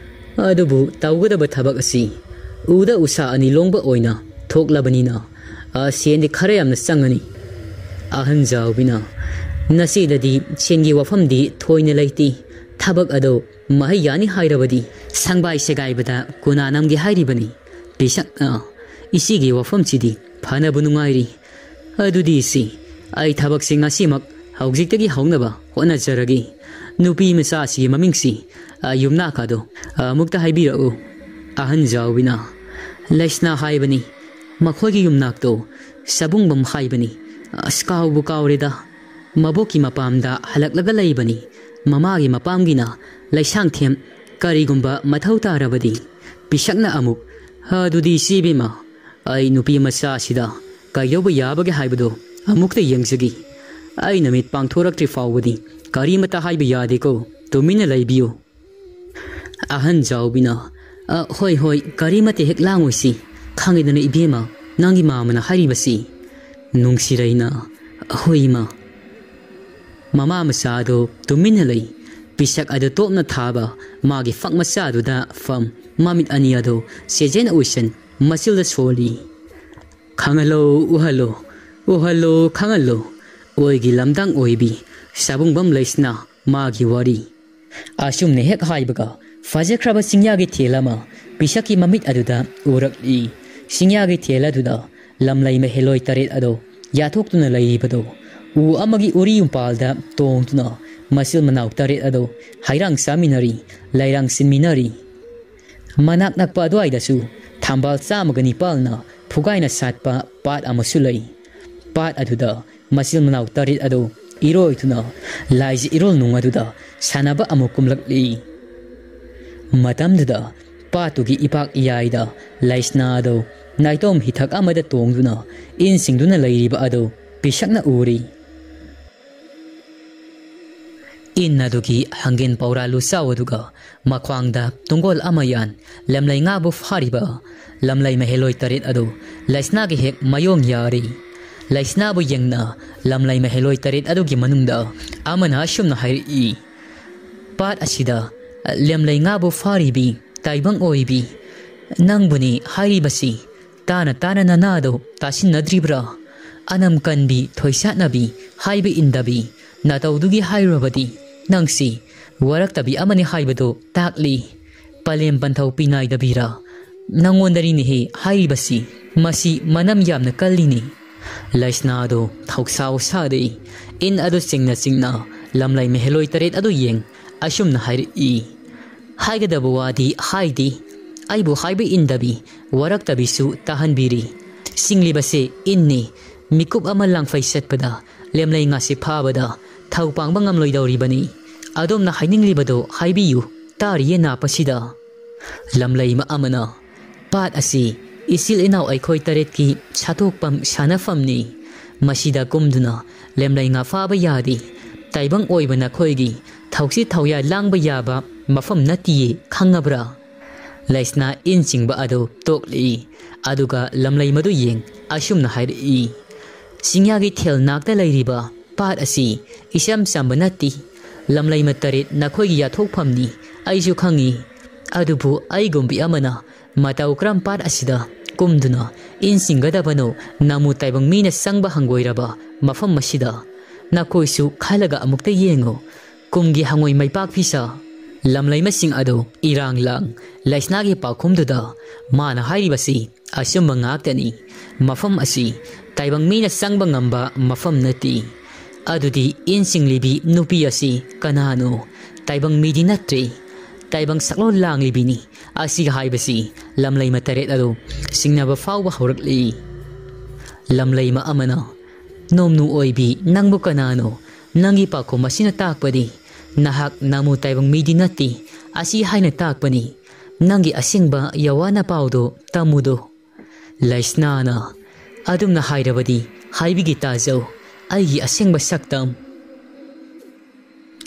ꯑꯗꯨꯕꯨ ꯇꯧꯒꯗꯕ ꯊꯕꯛ ꯑꯁꯤ ꯎꯗ ꯎꯁꯥ ꯑꯅꯤ ꯂꯣꯡꯕ ꯑꯣꯏꯅ ꯊꯣꯛꯂꯕꯅꯤꯅ, ꯑ, ꯁꯦꯟꯗꯤ ꯈꯔ ꯌꯥꯝꯅ ꯆꯪꯉꯅꯤ꯫" ꯑꯍꯟ ꯖꯥꯎꯕꯤꯅ, "ꯅꯆꯦꯗꯗꯤ ꯁꯦꯟꯒꯤ ꯋꯥꯐꯝꯗꯤ ꯊꯣꯏꯅ ꯂꯩꯇꯦ꯫ ꯊꯕꯛ ꯑꯗꯨ ꯃꯍꯩ ꯌꯥꯅꯤ ꯍꯥꯏꯔꯕꯗꯤ ꯁꯪꯕꯥꯏ ꯁꯦꯒꯥꯏꯕꯗ ꯀꯣꯅꯥ ꯅꯝꯒꯦ ꯍꯥꯏꯔꯤꯕꯅꯤ꯫" ꯄꯤꯁꯛꯅ, "ꯏꯆꯦꯒꯤ ꯋꯥꯐꯝꯁꯤꯗꯤ ꯐꯅꯕ ꯅꯨꯡꯉꯥꯏꯔꯤ꯫ ꯑꯗꯨꯗꯤ ꯏꯆꯦ, ꯑꯩ ꯊꯕꯛꯁꯤ ꯉꯁꯤꯃꯛ ꯍꯧꯖꯤꯛꯇꯒꯤ ꯍꯧꯅꯕ ꯍꯣꯠꯅꯖꯔꯒꯦ꯫ "ꯅꯨꯄꯤ ꯃꯆꯥꯁꯤꯒꯤ ꯃꯃꯤꯡꯁꯤ, ꯑ, ꯌꯨꯝꯅꯥꯛ ꯑꯗꯣ, ꯑ, ꯑꯃꯨꯛꯇ ꯍꯥꯏꯕꯤꯔꯛꯎ?" ꯑꯍꯟ ꯖꯥꯎꯕꯤꯅ, "ꯂꯩꯁꯅꯥ ꯍꯥꯏꯕꯅꯤ꯫ ꯃꯈꯣꯏꯒꯤ ꯌꯨꯝꯅꯥꯛꯇꯣ ꯁꯕꯨꯡꯕꯝ ꯍꯥꯏꯕꯅꯤ꯫ ꯑꯁ, ꯀꯥꯎꯕꯨ ꯀꯥꯎꯔꯦꯗ꯫ ꯃꯕꯣꯛꯀꯤ ꯃꯄꯥꯝꯗ ꯍꯜꯂꯛꯂꯒ ꯂꯩꯕꯅꯤ꯫ ꯃꯃꯥꯒꯤ ꯃꯄꯥꯝꯒꯤꯅ ꯂꯩꯁꯥꯡꯊꯦꯝ꯫ ꯀꯔꯤꯒꯨꯝꯕ ꯃꯊꯧ ꯇꯥꯔꯕꯗꯤ," ꯄꯤꯁꯛꯅ ꯑꯃꯨꯛ, "ꯑꯗꯨꯗꯤ ꯏꯆꯦ ꯏꯕꯦꯝꯃ, ꯑꯩ ꯅꯨꯄꯤ ꯃꯆꯥꯁꯤꯗ ꯀꯩꯗꯧꯕ ꯌꯥꯕꯒꯦ ꯍꯥꯏꯕꯗꯣ ꯑꯃꯨꯛꯇ ꯌꯦꯡꯖꯒꯦ꯫ ꯑꯩꯅ ꯃꯤꯠ ꯄꯥꯡꯊꯣꯔꯛꯇ꯭ꯔꯤ ꯐꯥꯎꯕꯗꯤ ꯀꯔꯤꯃꯇ ꯍꯥꯏꯕ ꯌꯥꯗꯦꯀꯣ, ꯇꯨꯃꯤꯟꯅ ꯂꯩꯕꯤꯌꯨ꯫" ꯑꯍꯟ ꯖꯥꯎꯕꯤꯅ, "ꯑ, ꯍꯣꯏ, ꯍꯣꯏ, ꯀꯔꯤꯃꯇ ꯍꯦꯛ ꯂꯥꯡꯉꯣꯏꯁꯤ꯫ ꯈꯪꯉꯤꯗꯅ ꯏꯕꯦꯝꯃ, ꯅꯪꯒꯤ ꯃꯥꯃꯅ ꯍꯥꯏꯔꯤꯕꯁꯤ꯫" ꯅꯨꯡꯁꯤꯔꯩꯅ, "ꯍꯣꯏ, ꯏꯃꯥ꯫" ꯃꯃꯥ ꯃꯆꯥ ꯑꯗꯨ ꯇꯨꯃꯤꯟꯅ ꯂꯩ꯫ ꯄꯤꯁꯛ ꯑꯗꯨ ꯇꯣꯞꯅ ꯊꯥꯕ ꯃꯥꯒꯤ ꯐꯛ ꯃꯆꯥ ꯑꯗꯨꯗ ꯐꯝ, ꯃꯃꯤꯠ ꯑꯅꯤ ꯑꯗꯨ ꯆꯦꯖꯦꯟ ꯎꯏꯁꯟ ꯃꯆꯤꯜꯗ ꯁꯣꯜꯂꯤ꯫ "ꯈꯪꯍꯜꯂꯣ, ꯎꯍꯜꯂꯣ, ꯎꯍꯜꯂꯣ, ꯈꯪꯍꯜꯂꯣ꯫ ꯑꯣꯏꯒꯤ ꯂꯝꯗꯥꯡ ꯑꯣꯏꯕꯤ, ꯁꯥꯕꯨꯡꯕꯝ ꯂꯩꯁꯅꯥ, ꯃꯥꯒꯤ ꯋꯥꯔꯤ꯫" ꯑꯁꯨꯝꯅ ꯍꯦꯛ ꯍꯥꯏꯕꯒ, ꯐꯖꯈ꯭ꯔꯕ ꯆꯤꯡꯌꯥꯒꯤ ꯊꯦꯜ ꯑꯃ ꯄꯤꯁꯛꯀꯤ ꯃꯃꯤꯠ ꯑꯗꯨꯗ ꯎꯔꯛꯂꯤ꯫ ꯆꯤꯡꯌꯥꯒꯤ ꯊꯦꯜ ꯑꯗꯨꯗ ꯂꯝꯂꯩ ꯃꯍꯦꯂꯣꯏ ꯇꯔꯦꯠ ꯑꯗꯨ ꯌꯥꯊꯣꯛꯇꯨꯅ ꯂꯩꯔꯤꯕꯗꯨ, ꯎ ꯑꯃꯒꯤ ꯎꯔꯤ ꯌꯨꯝꯄꯥꯜꯗ ꯇꯣꯡꯗꯨꯅ ꯃꯆꯤꯜ ꯃꯅꯥꯎ ꯇꯔꯦꯠ ꯑꯗꯨ ꯍꯩꯔꯥꯡ ꯆꯥꯃꯤꯟꯅꯔꯤ, ꯂꯩꯔꯥꯡ ꯁꯤꯟꯃꯤꯟꯅꯔꯤ꯫ ꯃꯅꯥꯛ ꯅꯛꯄ ꯑꯗꯨꯋꯥꯏꯗꯁꯨ ꯊꯝꯕꯥꯜ ꯆꯥꯝꯃꯒ ꯅꯤꯄꯥꯜꯅ ꯐꯨꯒꯥꯏꯅ ꯁꯥꯠꯄ ꯄꯥꯠ ꯑꯃꯁꯨ ꯂꯩ꯫ ꯄꯥꯠ ꯑꯗꯨꯗ ꯃꯆꯤꯜ ꯃꯅꯥꯎ ꯇꯔꯦꯠ ꯑꯗꯨ ꯏꯔꯣꯏꯗꯨꯅ ꯂꯥꯏꯖ ꯏꯔꯣꯜ ꯅꯨꯡ ꯑꯗꯨꯗ ꯁꯥꯟꯅꯕ ꯑꯃꯨꯛ ꯀꯨꯝꯂꯛꯂꯤ꯫ ꯃꯇꯝꯗꯨꯗ ꯄꯥꯠꯇꯨꯒꯤ ꯏꯄꯥꯛ ꯏꯌꯥꯏꯗ ꯂꯩꯁꯅꯥ ꯑꯗꯨ ꯅꯥꯏꯇꯣꯝ ꯍꯤꯊꯛ ꯑꯃꯗ ꯇꯣꯡꯗꯨꯅ ꯏꯟ ꯆꯤꯡꯗꯨꯅ ꯂꯩꯔꯤꯕ ꯑꯗꯨ ꯄꯤꯁꯛꯅ ꯎꯔꯤ꯫ ꯏꯟ ꯑꯗꯨꯒꯤ ꯍꯪꯒꯦꯟ ꯄꯧꯔꯥ ꯂꯨꯆꯥꯎ ꯑꯗꯨꯒ ꯃꯈ꯭ꯋꯥꯡꯗ ꯇꯨꯡꯒꯣꯜ ꯑꯃ ꯌꯥꯟ ꯂꯝꯂꯩ ꯉꯥꯕꯨ ꯐꯥꯔꯤꯕ ꯂꯝꯂꯩ ꯃꯍꯦꯂꯣꯏ ꯇꯔꯦꯠ ꯑꯗꯨ ꯂꯩꯁꯅꯥꯒꯤ ꯍꯦꯛ ꯃꯌꯣꯡ ꯌꯥꯔꯤ꯫ ꯂꯩꯁꯅꯥꯕꯨ ꯌꯦꯡꯅ ꯂꯝꯂꯩ ꯃꯍꯦꯂꯣꯏ ꯇꯔꯦꯠ ꯑꯗꯨꯒꯤ ꯃꯅꯨꯡꯗ ꯑꯃꯅ ꯑꯁꯨꯝꯅ ꯍꯥꯏꯔꯛꯏ, "ꯄꯥꯠ ꯑꯁꯤꯗ ꯂꯝꯂꯩ ꯉꯥꯕꯨ ꯐꯥꯔꯤꯕꯤ ꯇꯥꯏꯕꯪ ꯑꯣꯏꯕꯤ, ꯅꯪꯕꯨꯅꯤ ꯍꯥꯏꯔꯤꯕꯁꯤ꯫ ꯇꯥꯅ ꯇꯥꯅ ꯅꯅꯥꯗꯣ ꯇꯥꯁꯤꯟꯅꯗ꯭ꯔꯤꯕ꯭ꯔꯥ? ꯑꯅꯝ ꯀꯟꯕꯤ, ꯊꯣꯏꯁꯥꯠꯅꯕꯤ, ꯍꯥꯏꯕ ꯏꯟꯗꯕꯤ ꯅꯇꯧꯗꯨꯒꯤ ꯍꯥꯏꯔꯨꯔꯕꯗꯤ ꯅꯪꯁꯤ ꯋꯥꯔꯛꯇꯕꯤ ꯑꯃꯅꯤ ꯍꯥꯏꯕꯗꯨ ꯇꯥꯛꯂꯤ꯫ ꯄꯂꯦꯝ ꯄꯟꯊꯧ ꯄꯤꯅꯥꯏꯗꯕꯤꯔꯥ? ꯅꯪꯉꯣꯟꯗꯅꯤꯅꯦꯍꯦ ꯍꯥꯏꯔꯤꯕꯁꯤ꯫ ꯃꯁꯤ ꯃꯅꯝ ꯌꯥꯝꯅ ꯀꯜꯂꯤꯅꯤ꯫" ꯂꯩꯁꯅꯥꯗꯨ ꯊꯧꯁꯥꯎ ꯁꯥꯗꯦ꯫ ꯏꯟ ꯑꯗꯨ ꯆꯤꯡꯅ ꯆꯤꯡꯅ ꯂꯝꯂꯩ ꯃꯍꯦꯂꯣꯏ ꯇꯔꯦꯠ ꯑꯗꯨ ꯌꯦꯡ ꯑꯁꯨꯝꯅ ꯍꯥꯏꯔꯛꯏ꯫ ꯍꯥꯏꯒꯗꯕ ꯋꯥꯗꯤ ꯍꯥꯏꯗꯦ, ꯑꯩꯕꯨ ꯍꯥꯏꯕ ꯏꯟꯗꯕꯤ, ꯋꯥꯔꯛꯇꯕꯤꯁꯨ ꯇꯥꯍꯟꯕꯤꯔꯤ꯫ ꯁꯤꯡꯂꯤꯕꯁꯦ ꯏꯟꯅꯤ, ꯃꯤꯀꯨꯞ ꯑꯃ ꯂꯥꯡꯐꯩ ꯆꯠꯄꯗ ꯂꯦꯝꯂꯩ ꯉꯥꯁꯤ ꯐꯥꯕꯗ ꯊꯧ ꯄꯥꯡꯕ ꯉꯝꯂꯣꯏꯗꯧꯔꯤꯕꯅꯤ꯫ ꯑꯗꯣꯝꯅ ꯍꯥꯏꯅꯤꯡꯂꯤꯕꯗꯣ ꯍꯥꯏꯕꯤꯌꯨ, ꯇꯥꯔꯤꯌꯦ ꯅꯥꯞ ꯑꯁꯤꯗ꯫ ꯂꯝꯂꯩꯃ ꯑꯃꯅ, ꯄꯥꯠ ꯑꯁꯤ ꯏꯆꯤꯜ ꯏꯅꯥꯎ ꯑꯩꯈꯣꯏ ꯇꯔꯦꯠꯀꯤ ꯁꯥꯊꯣꯛꯐꯝ ꯁꯥꯟꯅꯐꯝꯅꯤ꯫ ꯃꯁꯤꯗ ꯀꯨꯝꯗꯨꯅ ꯂꯦꯝꯂꯩ ꯉꯥ ꯐꯥꯕ ꯌꯥꯗꯦ꯫ ꯇꯥꯏꯕꯪ ꯑꯣꯏꯕ ꯅꯈꯣꯏꯒꯤ ꯊꯧꯁꯤ ꯊꯧꯌꯥ ꯂꯥꯡꯕ ꯌꯥꯕ ꯃꯐꯝ ꯅꯠꯇꯤꯌꯦ, ꯈꯪꯉꯕ꯭ꯔꯥ? ꯂꯩꯁꯅꯥ ꯏꯟ ꯆꯤꯡꯕ ꯑꯗꯨ ꯇꯣꯛꯂꯤ꯫ ꯑꯗꯨꯒ ꯂꯝꯂꯩꯃꯗꯨ ꯌꯦꯡ ꯑꯁꯨꯝꯅ ꯍꯥꯏꯔꯛꯏ, ꯆꯤꯡꯌꯥꯒꯤ ꯊꯦꯜ ꯅꯥꯛꯇ ꯂꯩꯔꯤꯕ ꯄꯥꯠ ꯑꯁꯤ ꯏꯆꯝ ꯆꯝꯕ ꯅꯠꯇꯦ꯫ ꯂꯝꯂꯩꯃ ꯇꯔꯦꯠ ꯅꯈꯣꯏꯒꯤ ꯌꯥꯊꯣꯛꯐꯝꯅꯤ, ꯑꯩꯁꯨ ꯈꯪꯏ꯫ ꯑꯗꯨꯕꯨ ꯑꯩꯒꯨꯝꯕꯤ ꯑꯃꯅ ꯃꯇꯧ ꯀꯔꯝ ꯄꯥꯠ ꯑꯁꯤꯗ ꯀꯨꯝꯗꯨꯅ ꯏꯟ ꯆꯤꯡꯒꯗꯕꯅꯣ? ꯅꯃꯨ ꯇꯥꯏꯕꯪ ꯃꯤꯅ ꯆꯪꯕ ꯍꯪꯒꯣꯏꯔꯕ ꯃꯐꯝ ꯑꯁꯤꯗ꯫ ꯅꯈꯣꯏꯁꯨ ꯈꯜꯂꯒ ꯑꯃꯨꯛꯇ ꯌꯦꯡꯉꯨ꯫ ꯀꯨꯝꯒꯤ ꯍꯉꯣꯏ ꯃꯩꯄꯥꯛ ꯐꯤꯁꯥ ꯂꯝꯂꯩꯃꯁꯤꯡ ꯑꯗꯨ ꯏꯔꯥꯡ ꯂꯥꯡ ꯂꯩꯁꯅꯥꯒꯤ ꯄꯥꯎꯈꯨꯝꯗꯨꯗ ꯃꯥꯅ ꯍꯥꯏꯔꯤꯕꯁꯤ ꯑꯆꯨꯝꯕ ꯉꯥꯛꯇꯅꯤ꯫ ꯃꯐꯝ ꯑꯁꯤ ꯇꯥꯏꯕꯪ ꯃꯤꯅ ꯆꯪꯕ ꯉꯝꯕ ꯃꯐꯝ ꯅꯠꯇꯦ꯫ ꯑꯗꯨꯗꯤ ꯏꯟ ꯆꯤꯡꯂꯤꯕꯤ ꯅꯨꯄꯤ ꯑꯁꯤ ꯀꯅꯥꯅꯣ? ꯇꯥꯏꯕꯪ ꯃꯤꯗꯤ ꯅꯠꯇ꯭ꯔꯦ꯫ ꯇꯥꯏꯕꯪ ꯁꯛꯂꯣꯟ ꯂꯥꯡꯂꯤꯕꯤꯅꯤ꯫ ꯑꯁꯤ ꯍꯥꯏꯕꯁꯤ ꯂꯝꯂꯩꯃ ꯇꯔꯦꯠ ꯑꯗꯨ ꯆꯤꯡꯅꯕ ꯐꯥꯎꯕ ꯍꯧꯔꯛꯂꯤ꯫ ꯂꯝꯂꯩꯃ ꯑꯃꯅ, ꯅꯣꯝꯅꯨ ꯑꯣꯏꯕꯤ, ꯅꯪꯕꯨ ꯀꯅꯥꯅꯣ? ꯅꯪꯒꯤ ꯄꯥꯎꯈꯨꯝ ꯑꯁꯤꯅ ꯇꯥꯛꯄꯗꯤ ꯅꯍꯥꯛ ꯅꯃꯨ ꯇꯥꯏꯕꯪ ꯃꯤꯗꯤ ꯅꯠꯇꯦ꯫ ꯑꯁꯤ ꯍꯥꯏꯅ ꯇꯥꯛꯄꯅꯤ꯫ ꯅꯪꯒꯤ ꯑꯁꯦꯡꯕ ꯌꯥꯋꯥꯅ ꯄꯥꯎꯗꯣ ꯇꯝꯃꯨꯗꯣ꯫ ꯂꯩꯁꯅꯥꯅ, ꯑꯗꯨꯝꯅ ꯍꯥꯏꯔꯕꯗꯤ ꯍꯥꯏꯕꯤꯒꯦ ꯇꯥꯖꯧ, ꯑꯩꯒꯤ ꯑꯁꯦꯡꯕ ꯁꯛꯇꯝ꯫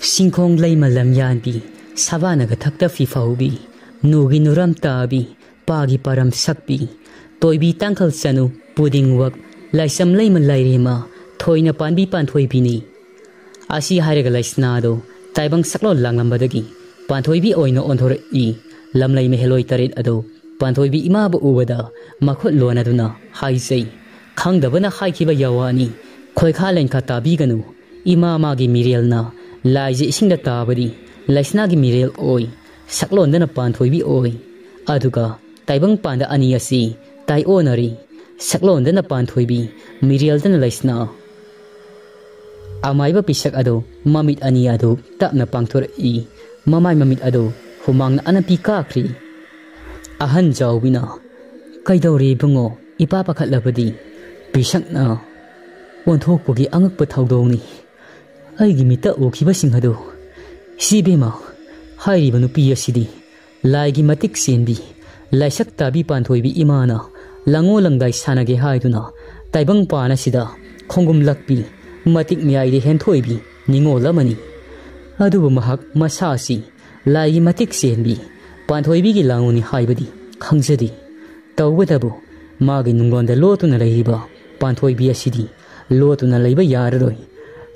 ꯁꯤꯡꯈꯣꯡ ꯂꯩꯃ ꯂꯝꯌꯥꯟꯕꯤ, ꯁꯕꯥꯅꯒ ꯊꯛꯇ ꯐꯤꯐꯧꯕꯤ, ꯅꯨꯒꯤ ꯅꯨꯔꯝ ꯇꯥꯕꯤ, ꯄꯥꯒꯤ ꯄꯥꯔꯝ ꯁꯛꯄꯤ, ꯇꯣꯏꯕꯤ ꯇꯥꯡꯈꯜ ꯆꯅꯨ, ꯄꯨꯗꯤꯡꯋꯛ, ꯂꯥꯏꯁꯝ ꯂꯩꯃ ꯂꯥꯏꯔꯦꯝꯃ, ꯊꯣꯏꯅ ꯄꯥꯟꯕꯤ ꯄꯥꯟꯊꯣꯏꯕꯤꯅꯤ꯫ ꯑꯁꯤ ꯍꯥꯏꯔꯒ ꯂꯩꯁꯅꯥꯗꯣ ꯇꯥꯏꯕꯪ ꯁꯛꯂꯣꯟ ꯂꯥꯡꯂꯝꯕꯗꯒꯤ ꯄꯥꯟꯊꯣꯏꯕꯤ ꯑꯣꯏꯅ ꯑꯣꯟꯊꯣꯔꯛꯏ꯫ ꯂꯝꯂꯩ ꯃꯍꯦꯂꯣꯏ ꯇꯔꯦꯠ ꯑꯗꯨ ꯄꯥꯟꯊꯣꯏꯕꯤ ꯏꯃꯥꯕꯨ ꯎꯕꯗ ꯃꯈꯨꯠ ꯂꯣꯟꯅꯗꯨꯅ ꯍꯥꯏꯖꯩ꯫ ꯈꯪꯗꯕꯅ ꯍꯥꯏꯈꯤꯕ ꯌꯥꯋꯥꯅꯤ꯫ ꯈꯣꯏꯈꯥ ꯂꯦꯟꯈꯥ ꯇꯥꯕꯤꯒꯅꯨ꯫ ꯏꯃꯥ ꯃꯥꯒꯤ ꯃꯤꯔꯦꯜꯅ ꯂꯥꯏꯖ ꯏꯁꯤꯡꯗ ꯇꯥꯕꯗꯤ ꯂꯩꯁꯅꯥꯒꯤ ꯃꯤꯔꯦꯜ ꯑꯣꯏ꯫ ꯁꯛꯂꯣꯟꯗꯅ ꯄꯥꯟꯊꯣꯏꯕꯤ ꯑꯣꯏ꯫ ꯑꯗꯨꯒ ꯇꯥꯏꯕꯪ ꯄꯥꯟꯗ ꯑꯅꯤ ꯑꯁꯤ ꯇꯥꯏꯑꯣꯟꯅꯔꯤ꯫ ꯁꯛꯂꯣꯟꯗꯅ ꯄꯥꯟꯊꯣꯏꯕꯤ, ꯃꯤꯔꯦꯜꯗꯅ ꯂꯩꯁꯅꯥ꯫ ꯑꯃꯥꯏꯕ ꯄꯤꯁꯛ ꯑꯗꯨ ꯃꯃꯤꯠ ꯑꯅꯤ ꯑꯗꯨ ꯇꯞꯅ ꯄꯥꯡꯊꯣꯔꯛꯏ꯫ ꯃꯃꯥꯏ ꯃꯃꯤꯠ ꯑꯗꯨ ꯍꯨꯃꯥꯡꯅ ꯑꯅꯞꯄꯤ ꯀꯥꯈ꯭ꯔꯤ꯫ ꯑꯍꯟ ꯖꯥꯎꯕꯤꯅ, "ꯀꯩꯗꯧꯔꯦ ꯏꯕꯨꯡꯉꯣ, ꯏꯄꯥ ꯄꯥꯈꯠꯂꯕꯗꯤ?" ꯄꯤꯁꯛꯅ, "ꯑꯣꯟꯊꯣꯛꯄꯒꯤ ꯑꯉꯛꯄ ꯊꯧꯗꯣꯛꯅꯤ꯫ ꯑꯩꯒꯤ ꯃꯤꯠꯇ ꯎꯈꯤꯕꯁꯤꯡ ꯑꯗꯨ꯫ ꯁꯤ ꯏꯕꯦꯝꯃ, ꯍꯥꯏꯔꯤꯕ ꯅꯨꯄꯤ ꯑꯁꯤꯗꯤ ꯂꯥꯏꯒꯤ ꯃꯇꯤꯛ ꯆꯦꯟꯕꯤ, ꯂꯥꯏꯁꯛ ꯇꯥꯕꯤ ꯄꯥꯟꯊꯣꯏꯕꯤ ꯏꯃꯥꯅ ꯂꯥꯡꯉꯣ ꯂꯪꯗꯥꯏ ꯁꯥꯟꯅꯒꯦ ꯍꯥꯏꯗꯨꯅ ꯇꯥꯏꯕꯪ ꯄꯥꯟ ꯑꯁꯤꯗ ꯈꯣꯡꯒꯨꯝ ꯂꯛꯄꯤ, ꯃꯇꯤꯛ ꯃꯌꯥꯏꯗ ꯍꯦꯟꯊꯣꯏꯕꯤ ꯅꯤꯉꯣꯜ ꯑꯃꯅꯤ꯫ ꯑꯗꯨꯕꯨ ꯃꯍꯥꯛ ꯃꯁꯥ ꯑꯁꯤ ꯂꯥꯏꯒꯤ ꯃꯇꯤꯛ ꯆꯦꯟꯕꯤ ꯄꯥꯟꯊꯣꯏꯕꯤꯒꯤ ꯂꯥꯡꯉꯣꯅꯤ ꯍꯥꯏꯕꯗꯤ ꯈꯪꯖꯗꯦ꯫ ꯇꯧꯕꯇꯕꯨ ꯃꯥꯒꯤ ꯅꯨꯡꯒꯣꯟꯗ ꯂꯣꯠꯇꯨꯅ ꯂꯩꯔꯤꯕ ꯄꯥꯟꯊꯣꯏꯕꯤ ꯑꯁꯤꯗꯤ ꯂꯣꯠꯇꯨꯅ ꯂꯩꯕ ꯌꯥꯔꯔꯣꯏ꯫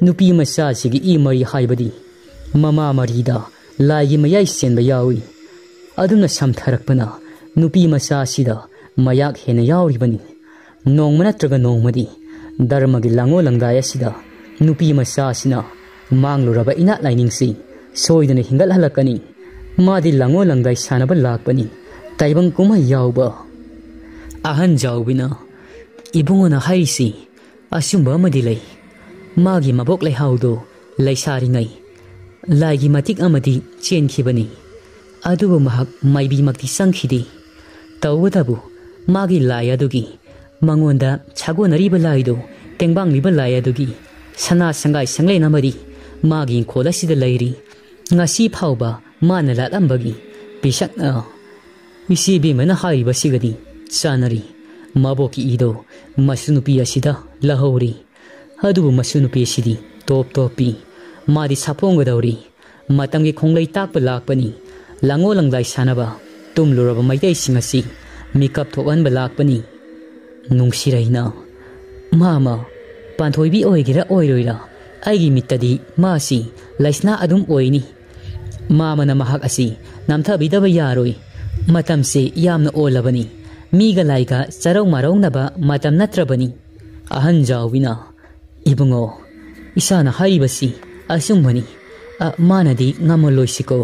ꯅꯨꯄꯤ ꯃꯆꯥꯁꯤꯒꯤ ꯏ ꯃꯔꯤ ꯍꯥꯏꯕꯗꯤ ꯃꯃꯥ ꯃꯔꯤꯗ ꯂꯥꯏꯒꯤ ꯃꯌꯥꯏ ꯆꯦꯟꯕ ꯌꯥꯎꯏ꯫ ꯑꯗꯨꯅ ꯁꯝꯊꯔꯛꯄꯅ ꯅꯨꯄꯤ ꯃꯆꯥ ꯑꯁꯤꯗ ꯃꯌꯥꯛ ꯍꯦꯟꯅ ꯌꯥꯎꯔꯤꯕꯅꯤ꯫ ꯅꯣꯡꯃ ꯅꯠꯇ꯭ꯔꯒ ꯅꯣꯡꯃꯗꯤ ꯙꯔꯃꯒꯤ ꯂꯥꯡꯉꯣ ꯂꯪꯗꯥꯏ ꯑꯁꯤꯗ ꯅꯨꯄꯤ ꯃꯆꯥ ꯑꯁꯤꯅ ꯃꯥꯡꯂꯨꯔꯕ ꯏꯅꯥꯠ ꯂꯥꯏꯅꯤꯡꯁꯤ ꯁꯣꯏꯗꯅ ꯍꯤꯡꯒꯠꯍꯜꯂꯛꯀꯅꯤ꯫ ꯃꯥꯗꯤ ꯂꯥꯡꯉꯣ ꯂꯪꯗꯥꯏ ꯁꯥꯟꯅꯕ ꯂꯥꯛꯄꯅꯤ, ꯇꯥꯏꯕꯪ ꯀꯨꯝꯍꯩ ꯌꯥꯎꯕ꯫" ꯑꯍꯟ ꯖꯥꯎꯕꯤꯅ, "ꯏꯕꯨꯡꯉꯣꯅ ꯍꯥꯏꯔꯤꯁꯤ ꯑꯆꯨꯝꯕ ꯑꯃꯗꯤ ꯂꯩ꯫ ꯃꯥꯒꯤ ꯃꯕꯣꯛ ꯂꯩꯍꯥꯎꯗꯨ ꯂꯩꯁꯥꯔꯤꯉꯩ ꯂꯥꯏꯒꯤ ꯃꯇꯤꯛ ꯑꯃꯗꯤ ꯆꯦꯟꯈꯤꯕꯅꯤ꯫ ꯑꯗꯨꯕꯨ ꯃꯍꯥꯛ ꯃꯥꯏꯕꯤꯃꯛꯇꯤ ꯆꯪꯈꯤꯗꯦ꯫ ꯇꯧꯕꯇꯕꯨ ꯃꯥꯒꯤ ꯂꯥꯏ ꯑꯗꯨꯒꯤ, ꯃꯉꯣꯟꯗ ꯁꯥꯒꯣꯟꯅꯔꯤꯕ ꯂꯥꯏꯗꯨ, ꯇꯦꯡꯕꯥꯡꯂꯤꯕ ꯂꯥꯏ ꯑꯗꯨꯒꯤ ꯁꯅꯥ ꯁꯪꯒꯥꯏ ꯁꯪꯂꯦꯟ ꯑꯃꯗꯤ ꯃꯥꯒꯤ ꯏꯪꯈꯣꯜ ꯑꯁꯤꯗ ꯂꯩꯔꯤ꯫ ꯉꯁꯤ ꯐꯥꯎꯕ ꯃꯥꯅ ꯂꯥꯠꯂꯝꯕꯒꯤ ꯄꯤꯁꯛꯅ ꯏꯆꯦ ꯏꯕꯦꯝꯃꯅ ꯍꯥꯏꯔꯤꯕꯁꯤꯒꯗꯤ ꯆꯥꯟꯅꯔꯤ꯫ ꯃꯕꯣꯛꯀꯤ ꯏꯗꯣ ꯃꯁꯨ ꯅꯨꯄꯤ ꯑꯁꯤꯗ ꯂꯧꯍꯧꯔꯤ꯫ ꯑꯗꯨꯕꯨ ꯃꯁꯨ ꯅꯨꯄꯤ ꯑꯁꯤꯗꯤ ꯇꯣꯞ ꯇꯣꯞꯄꯤ꯫ ꯃꯥꯗꯤ ꯁꯥꯐꯣꯡꯒꯗꯧꯔꯤ꯫ ꯃꯇꯝꯒꯤ ꯈꯣꯡꯂꯩ ꯇꯥꯛꯄ ꯂꯥꯛꯄꯅꯤ꯫ ꯂꯥꯡꯉꯣ ꯂꯪꯗꯥꯏ ꯁꯥꯟꯅꯕ ꯇꯨꯝꯂꯨꯔꯕ ꯃꯩꯇꯩꯁꯤꯡ ꯑꯁꯤ ꯃꯤꯀꯞ ꯊꯣꯛꯍꯟꯕ ꯂꯥꯛꯄꯅꯤ꯫" ꯅꯨꯡꯁꯤꯔꯩꯅ, "ꯃꯥꯃ, ꯄꯥꯟꯊꯣꯏꯕꯤ ꯑꯣꯏꯒꯦꯔꯥ ꯑꯣꯏꯔꯣꯏꯔꯥ, ꯑꯩꯒꯤ ꯃꯤꯠꯇꯗꯤ ꯃꯥꯁꯤ ꯂꯩꯁꯅꯥ ꯑꯗꯨꯝ ꯑꯣꯏꯅꯤ꯫ ꯃꯥꯃꯅ ꯃꯍꯥꯛ ꯑꯁꯤ ꯅꯝꯊꯕꯤꯗꯕ ꯌꯥꯔꯣꯏ꯫ ꯃꯇꯝꯁꯤ ꯌꯥꯝꯅ ꯑꯣꯜꯂꯕꯅꯤ꯫ ꯃꯤꯒ ꯂꯥꯏꯒ ꯆꯔꯧ ꯃꯔꯧꯅꯕ ꯃꯇꯝ ꯅꯠꯇ꯭ꯔꯕꯅꯤ꯫" ꯑꯍꯟ ꯖꯥꯎꯕꯤꯅ, "ꯏꯕꯨꯡꯉꯣ, ꯏꯆꯥꯅ ꯍꯥꯏꯔꯤꯕꯁꯤ ꯑꯆꯨꯝꯕꯅꯤ꯫ ꯑ, ꯃꯥꯅꯗꯤ ꯉꯝꯃꯂꯣꯏꯁꯤꯀꯣ꯫"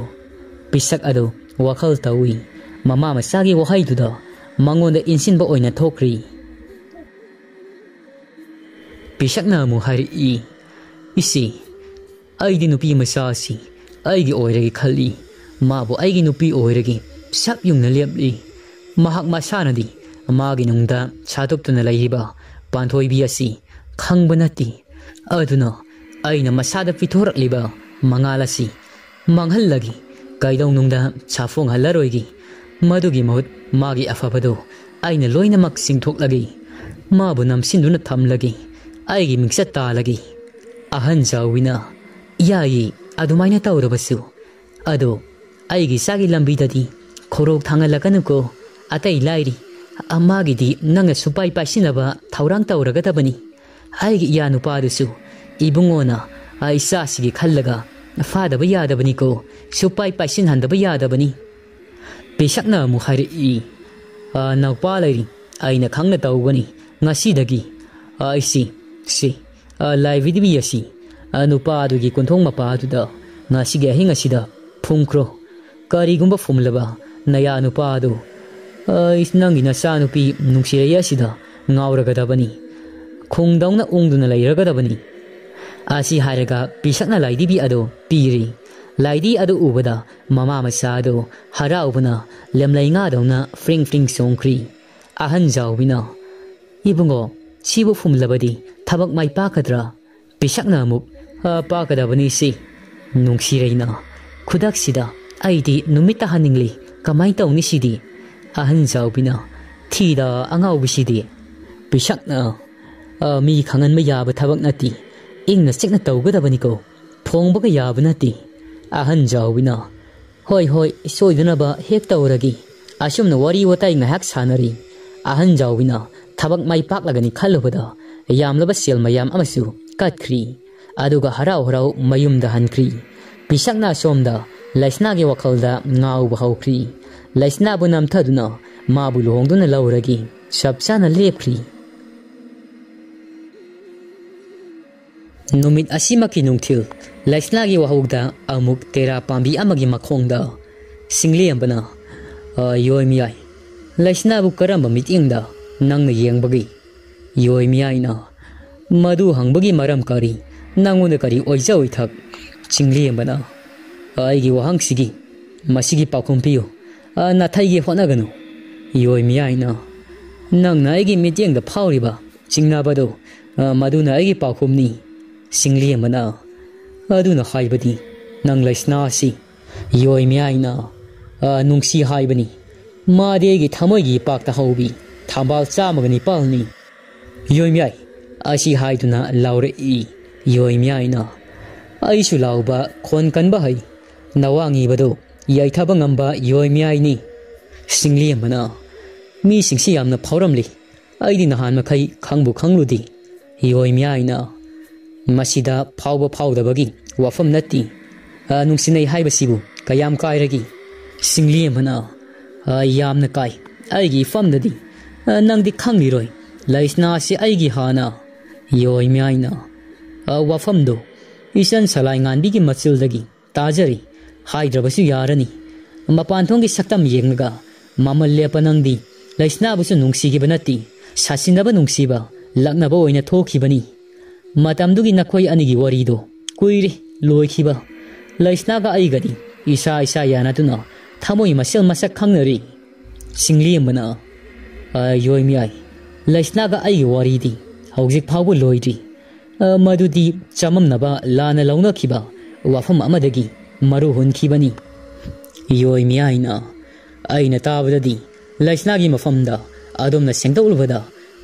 ꯄꯤꯁꯛ ꯑꯗꯨ ꯋꯥꯈꯜ ꯇꯧꯏ꯫ ꯃꯃꯥ ꯃꯆꯥꯒꯤ ꯋꯥꯍꯩꯗꯨꯗ ꯃꯉꯣꯟꯗ ꯏꯟꯁꯤꯟꯕ ꯑꯣꯏꯅ ꯊꯣꯛꯈ꯭ꯔꯤ꯫ ꯄꯤꯁꯛꯅ ꯑꯃꯨꯛ ꯍꯥꯏꯔꯛꯏ, "ꯏꯆꯦ, ꯑꯩꯗꯤ ꯅꯨꯄꯤ ꯃꯆꯥ ꯑꯁꯤ ꯑꯩꯒꯤ ꯑꯣꯏꯔꯒꯦ ꯈꯜꯂꯤ꯫ ꯃꯥꯕꯨ ꯑꯩꯒꯤ ꯅꯨꯄꯤ ꯑꯣꯏꯔꯒꯦ ꯁꯛ ꯌꯨꯡꯅ ꯂꯦꯞꯂꯤ꯫ ꯃꯍꯥꯛ ꯃꯁꯥꯅꯗꯤ ꯃꯥꯒꯤ ꯅꯨꯡꯗ ꯁꯥꯗꯣꯛꯇꯨꯅ ꯂꯩꯔꯤꯕ ꯄꯥꯟꯊꯣꯏꯕꯤ ꯑꯁꯤ ꯈꯪꯕ ꯅꯠꯇꯦ꯫ ꯑꯗꯨꯅ ꯑꯩꯅ ꯃꯁꯥꯗ ꯄꯤꯊꯣꯔꯛꯂꯤꯕ ꯃꯉꯥꯜ ꯑꯁꯤ ꯃꯥꯡꯍꯜꯂꯒꯦ꯫ ꯀꯩꯗꯧꯅꯨꯡꯗ ꯁꯥꯐꯣꯡꯍꯜꯂꯔꯣꯏꯒꯦ꯫ ꯃꯗꯨꯒꯤ ꯃꯍꯨꯠ ꯃꯥꯒꯤ ꯑꯐꯕꯗꯨ ꯑꯩꯅ ꯂꯣꯏꯅꯃꯛ ꯆꯤꯡꯊꯣꯛꯂꯒꯦ꯫ ꯃꯥꯕꯨ ꯅꯝꯁꯤꯟꯗꯨꯅ ꯊꯝꯂꯒꯦ꯫ ꯑꯩꯒꯤ ꯃꯤꯡꯆꯠ ꯇꯥꯜꯂꯒꯦ꯫" ꯑꯍꯟ ꯖꯥꯎꯋꯤꯅ, "ꯌꯥꯏꯌꯦ, ꯑꯗꯨꯃꯥꯏꯅ ꯇꯧꯔꯕꯁꯨ꯫ ꯑꯗꯣ ꯑꯩꯒꯤ ꯏꯆꯥꯒꯤ ꯂꯝꯕꯤꯗꯗꯤ ꯈꯣꯔꯣꯛ ꯊꯥꯡꯍꯜꯂꯛꯀꯅꯨꯀꯣ꯫ ꯑꯇꯩ ꯂꯥꯏꯔꯤ, ꯑ, ꯃꯥꯒꯤꯗꯤ ꯅꯪꯅ ꯁꯨꯄꯥꯏ ꯄꯥꯏꯁꯤꯟꯅꯕ ꯊꯧꯔꯥꯡ ꯇꯧꯔꯒꯗꯕꯅꯤ꯫ ꯑꯩꯒꯤ ꯏꯌꯥ ꯅꯨꯄꯥꯗꯨꯁꯨ ꯏꯕꯨꯡꯉꯣꯅ, ꯑ, ꯏꯆꯥꯁꯤꯒꯤ ꯈꯜꯂꯒ ꯐꯥꯗꯕ ꯌꯥꯗꯕꯅꯤꯀꯣ, ꯁꯨꯄꯥꯏ ꯄꯥꯏꯁꯤꯟꯍꯟꯗꯕ ꯌꯥꯗꯕꯅꯤ꯫" ꯄꯤꯁꯛꯅ ꯑꯃꯨꯛ ꯍꯥꯏꯔꯛꯏ, "ꯑ, ꯅꯧꯄꯥ ꯂꯩꯔꯤ, ꯑꯩꯅ ꯈꯪꯅ ꯇꯧꯒꯅꯤ꯫ ꯉꯁꯤꯗꯒꯤ, ꯑ, ꯑꯩꯁꯤ, ꯁꯤ, ꯑ, ꯂꯥꯏꯕꯤꯗꯤꯕꯤ ꯑꯁꯤ, ꯑ, ꯅꯨꯄꯥ ꯑꯗꯨꯒꯤ ꯀꯣꯟꯊꯣꯡ ꯃꯄꯥ ꯑꯗꯨꯗ ꯉꯁꯤꯒꯤ ꯑꯍꯤꯡ ꯑꯁꯤꯗ ꯐꯨꯝꯈ꯭ꯔꯣ꯫ ꯀꯔꯤꯒꯨꯝꯕ ꯐꯨꯝꯂꯕ ꯅꯌꯥ ꯅꯨꯄꯥ ꯑꯗꯨ, ꯑ, ꯏꯁ, ꯅꯪꯒꯤ ꯅꯆꯥ ꯅꯨꯄꯤ ꯅꯨꯡꯁꯤꯔꯩ ꯑꯁꯤꯗ ꯉꯥꯎꯔꯒꯗꯕꯅꯤ꯫ ꯈꯣꯡꯗꯧꯅ ꯎꯪꯗꯨꯅ ꯂꯩꯔꯒꯗꯕꯅꯤ꯫" ꯑꯁꯤ ꯍꯥꯏꯔꯒ ꯄꯤꯁꯛꯅ ꯂꯥꯏꯗꯤꯕꯤ ꯑꯗꯨ ꯄꯤꯔꯤ꯫ ꯂꯥꯏꯗꯤ ꯑꯗꯨ ꯎꯕꯗ ꯃꯃꯥ ꯃꯆꯥ ꯑꯗꯨ ꯍꯔꯥꯎꯕꯅ ꯂꯦꯝꯂꯩ ꯉꯥꯗꯧꯅ ꯐ꯭ꯔꯤꯡ ꯐ꯭ꯔꯤꯡ ꯆꯣꯡꯈ꯭ꯔꯤ꯫ ꯑꯍꯟ ꯖꯥꯎꯕꯤꯅ, "ꯏꯕꯨꯡꯉꯣ, ꯁꯤꯕꯨ ꯐꯨꯝꯂꯕꯗꯤ ꯊꯕꯛ ꯃꯥꯏ ꯄꯥꯛꯀꯗ꯭ꯔꯥ?" ꯄꯤꯁꯛꯅ ꯑꯃꯨꯛ, "ꯑ, ꯄꯥꯛꯀꯗꯕꯅꯤ ꯁꯤ꯫ ꯅꯨꯡꯁꯤꯔꯩꯅ, ꯈꯨꯗꯛꯁꯤꯗ ꯑꯩꯗꯤ ꯅꯨꯃꯤꯠ ꯇꯥꯍꯟꯅꯤꯡꯂꯤ꯫ ꯀꯃꯥꯏ ꯇꯧꯅꯤ ꯁꯤꯗꯤ?" ꯑꯍꯟ ꯖꯥꯎꯕꯤꯅ, "ꯊꯤꯗ ꯑꯉꯥꯎꯕꯤꯁꯤꯗꯤ꯫" ꯄꯤꯁꯛꯅ, "ꯑ, ꯃꯤ ꯈꯪꯍꯟꯕ ꯌꯥꯕ ꯊꯕꯛ ꯅꯠꯇꯦ꯫ ꯏꯪꯅ ꯆꯤꯛꯅ ꯇꯧꯒꯗꯕꯅꯤꯀꯣ꯫ ꯐꯣꯡꯕꯒ ꯌꯥꯕ ꯅꯠꯇꯦ꯫" ꯑꯍꯟ ꯖꯥꯎꯕꯤꯅ, "ꯍꯣꯏ, ꯍꯣꯏ, ꯁꯣꯏꯗꯅꯕ ꯍꯦꯛ ꯇꯧꯔꯒꯦ꯫" ꯑꯁꯨꯝꯅ ꯋꯥꯔꯤ ꯋꯥꯇꯥꯏ ꯉꯥꯏꯍꯥꯛ ꯁꯥꯟꯅꯔꯤ꯫ ꯑꯍꯟ ꯖꯥꯎꯕꯤꯅ ꯊꯕꯛ ꯃꯥꯏ ꯄꯥꯛꯂꯒꯅꯤ ꯈꯜꯂꯨꯕꯗ ꯌꯥꯝꯂꯕ ꯁꯦꯜ ꯃꯌꯥꯝ ꯑꯃꯁꯨ ꯀꯠꯈ꯭ꯔꯤ꯫ ꯑꯗꯨꯒ ꯍꯔꯥꯎ ꯍꯔꯥꯎ ꯃꯌꯨꯝꯗ ꯍꯟꯈ꯭ꯔꯤ꯫ ꯄꯤꯁꯛꯅ ꯑꯁꯣꯝꯗ ꯂꯩꯁꯅꯥꯒꯤ ꯋꯥꯈꯜꯗ ꯉꯥꯎꯕ ꯍꯧꯈ꯭ꯔꯤ꯫ ꯂꯩꯁꯅꯥꯕꯨ ꯅꯝꯊꯗꯨꯅ ꯃꯥꯕꯨ ꯂꯨꯍꯣꯡꯗꯨꯅ ꯂꯧꯔꯒꯦ ꯆꯞ ꯆꯥꯅ ꯂꯦꯞꯈ꯭ꯔꯤ꯫ ꯅꯨꯃꯤꯠ ꯑꯁꯤꯃꯛꯀꯤ ꯅꯨꯡꯊꯤꯜ, ꯂꯩꯁꯅꯥꯒꯤ ꯋꯥꯍꯧꯗ ꯑꯃꯨꯛ ꯇꯦꯔꯥ ꯄꯥꯝꯕꯤ ꯑꯃꯒꯤ ꯃꯈꯣꯡꯗ ꯁꯤꯡꯂꯦꯝꯕꯅ, "ꯑ, ꯌꯣꯏ ꯃꯤꯌꯥꯏ, ꯂꯩꯁꯅꯥꯕꯨ ꯀꯔꯝꯕ ꯃꯤꯠꯌꯦꯡꯗ ꯅꯪꯅ ꯌꯦꯡꯕꯒꯦ?" ꯌꯣꯏ ꯃꯤꯌꯥꯏꯅ, "ꯃꯗꯨ ꯍꯪꯕꯒꯤ ꯃꯔꯝ ꯀꯔꯤ? ꯅꯪꯉꯣꯟꯗ ꯀꯔꯤ ꯑꯣꯏꯖ ꯑꯣꯏꯊꯛ? ꯆꯤꯡꯂꯦꯝꯕꯅ, "ꯑꯩꯒꯤ ꯋꯥꯍꯪꯁꯤꯒꯤ ꯃꯁꯤꯒꯤ ꯄꯥꯎꯈꯨꯝ ꯄꯤꯌꯨ꯫ ꯑ, ꯅꯥꯊꯩꯒꯦ ꯍꯣꯠꯅꯒꯅꯨ꯫" ꯌꯣꯏ ꯃꯤꯌꯥꯏꯅ, "ꯅꯪꯅ ꯑꯩꯒꯤ ꯃꯤꯠꯌꯦꯡꯗ ꯐꯥꯎꯔꯤꯕ ꯆꯤꯡꯅꯕꯗꯨ, ꯑ, ꯃꯗꯨꯅ ꯑꯩꯒꯤ ꯄꯥꯎꯈꯨꯝꯅꯤ꯫" ꯆꯤꯡꯂꯦꯝꯕꯅ, "ꯑꯗꯨꯅ ꯍꯥꯏꯕꯗꯤ ꯅꯪ ꯂꯩꯁꯅꯥ ꯑꯁꯤ?" ꯌꯣꯏ ꯃꯤꯌꯥꯏꯅ, "ꯑ, ꯅꯨꯡꯁꯤ ꯍꯥꯏꯕꯅꯤ꯫ ꯃꯥꯗꯤ ꯑꯩꯒꯤ ꯊꯃꯣꯏꯒꯤ ꯏꯄꯥꯛꯇ ꯍꯧꯕꯤ ꯊꯝꯕꯥꯜ ꯆꯥꯝꯃꯒ ꯅꯤꯄꯥꯜꯅꯤ꯫" ꯌꯣꯏ ꯃꯤꯌꯥꯏ ꯑꯁꯤ ꯍꯥꯏꯗꯨꯅ ꯂꯥꯎꯔꯛꯏ꯫ ꯌꯣꯏ ꯃꯤꯌꯥꯏꯅ, "ꯑꯩꯁꯨ ꯂꯥꯎꯕ ꯈꯣꯟ ꯀꯟꯕ ꯍꯩ꯫ ꯅꯋꯥ ꯉꯤꯕꯗꯨ ꯌꯩꯊꯕ ꯉꯝꯕ ꯌꯣꯏ ꯃꯤꯌꯥꯏꯅꯤ꯫" ꯆꯤꯡꯂꯦꯝꯕꯅ, "ꯃꯤꯁꯤꯡꯁꯤ ꯌꯥꯝꯅ ꯐꯥꯎꯔꯝꯂꯤ꯫ ꯑꯩꯗꯤ ꯅꯍꯥꯟ ꯃꯈꯩ ꯈꯪꯕꯨ ꯈꯪꯂꯨꯗꯦ꯫" ꯌꯣꯏ ꯃꯤꯌꯥꯏꯅ, "ꯃꯁꯤꯗ ꯐꯥꯎꯕ ꯐꯥꯎꯗꯕꯒꯤ ꯋꯥꯐꯝ ꯅꯠꯇꯦ꯫ ꯑ, ꯅꯨꯡꯁꯤꯅꯩ ꯍꯥꯏꯕꯁꯤꯕꯨ ꯀꯌꯥꯝ ꯀꯥꯏꯔꯒꯦ?" ꯆꯤꯡꯂꯦꯝꯕꯅ, "ꯑ, ꯌꯥꯝꯅ ꯀꯥꯏ꯫ ꯑꯩꯒꯤ ꯏꯐꯝꯗꯗꯤ, ꯑ, ꯅꯪꯗꯤ ꯈꯪꯂꯤꯔꯣꯏ꯫ ꯂꯩꯁꯅꯥꯁꯤ ꯑꯩꯒꯤ ꯍꯥꯟꯅ꯫" ꯌꯣꯏ ꯃꯤꯌꯥꯏꯅ, "ꯑ, ꯋꯥꯐꯝꯗꯨ ꯏꯆꯟ ꯁꯂꯥꯏ ꯉꯥꯟꯕꯤꯒꯤ ꯃꯆꯤꯜꯗꯒꯤ ꯇꯥꯖꯔꯤ ꯍꯥꯏꯗ꯭ꯔꯕꯁꯨ ꯌꯥꯔꯅꯤ꯫ ꯃꯄꯥꯟ ꯊꯣꯡꯒꯤ ꯁꯛꯇꯝ ꯌꯦꯡꯂꯒ ꯃꯃꯜ ꯂꯦꯞꯄ ꯅꯪꯗꯤ ꯂꯩꯁꯅꯥꯕꯨꯁꯨ ꯅꯨꯡꯁꯤꯈꯤꯕ ꯅꯠꯇꯦ, ꯁꯥꯁꯤꯟꯅꯕ ꯅꯨꯡꯁꯤꯕ ꯂꯛꯅꯕ ꯑꯣꯏꯅ ꯊꯣꯛꯈꯤꯕꯅꯤ꯫ ꯃꯇꯝꯗꯨꯒꯤ ꯅꯈꯣꯏ ꯑꯅꯤꯒꯤ ꯋꯥꯔꯤꯗꯣ ꯀꯨꯏꯔꯦ ꯂꯣꯏꯈꯤꯕ꯫ ꯂꯩꯁꯅꯥꯒ ꯑꯩꯒꯗꯤ ꯏꯁꯥ ꯏꯁꯥ ꯌꯥꯅꯗꯨꯅ ꯊꯃꯣꯏ ꯃꯁꯦꯜ ꯃꯁꯛ ꯈꯪꯅꯔꯤ꯫" ꯆꯤꯡꯂꯦꯝꯕꯅ, "ꯑ, ꯌꯣꯏ ꯃꯤꯌꯥꯏ, ꯂꯩꯁꯅꯥꯒ ꯑꯩꯒꯤ ꯋꯥꯔꯤꯗꯤ ꯍꯧꯖꯤꯛ ꯐꯥꯎꯕ ꯂꯣꯏꯗ꯭ꯔꯤ꯫ ꯑ, ꯃꯗꯨꯗꯤ ꯆꯃꯝꯅꯕ ꯂꯥꯟꯅ ꯂꯧꯅꯈꯤꯕ ꯋꯥꯐꯝ ꯑꯃꯗꯒꯤ ꯃꯔꯨ ꯍꯨꯟꯈꯤꯕꯅꯤ꯫" ꯌꯣꯏ ꯃꯤꯌꯥꯏꯅ, "ꯑꯩꯅ ꯇꯥꯕꯗꯗꯤ ꯂꯩꯁꯅꯥꯒꯤ ꯃꯐꯝꯗ ꯑꯗꯣꯝꯅ ꯁꯦꯡꯗꯣꯛꯂꯨꯕꯗ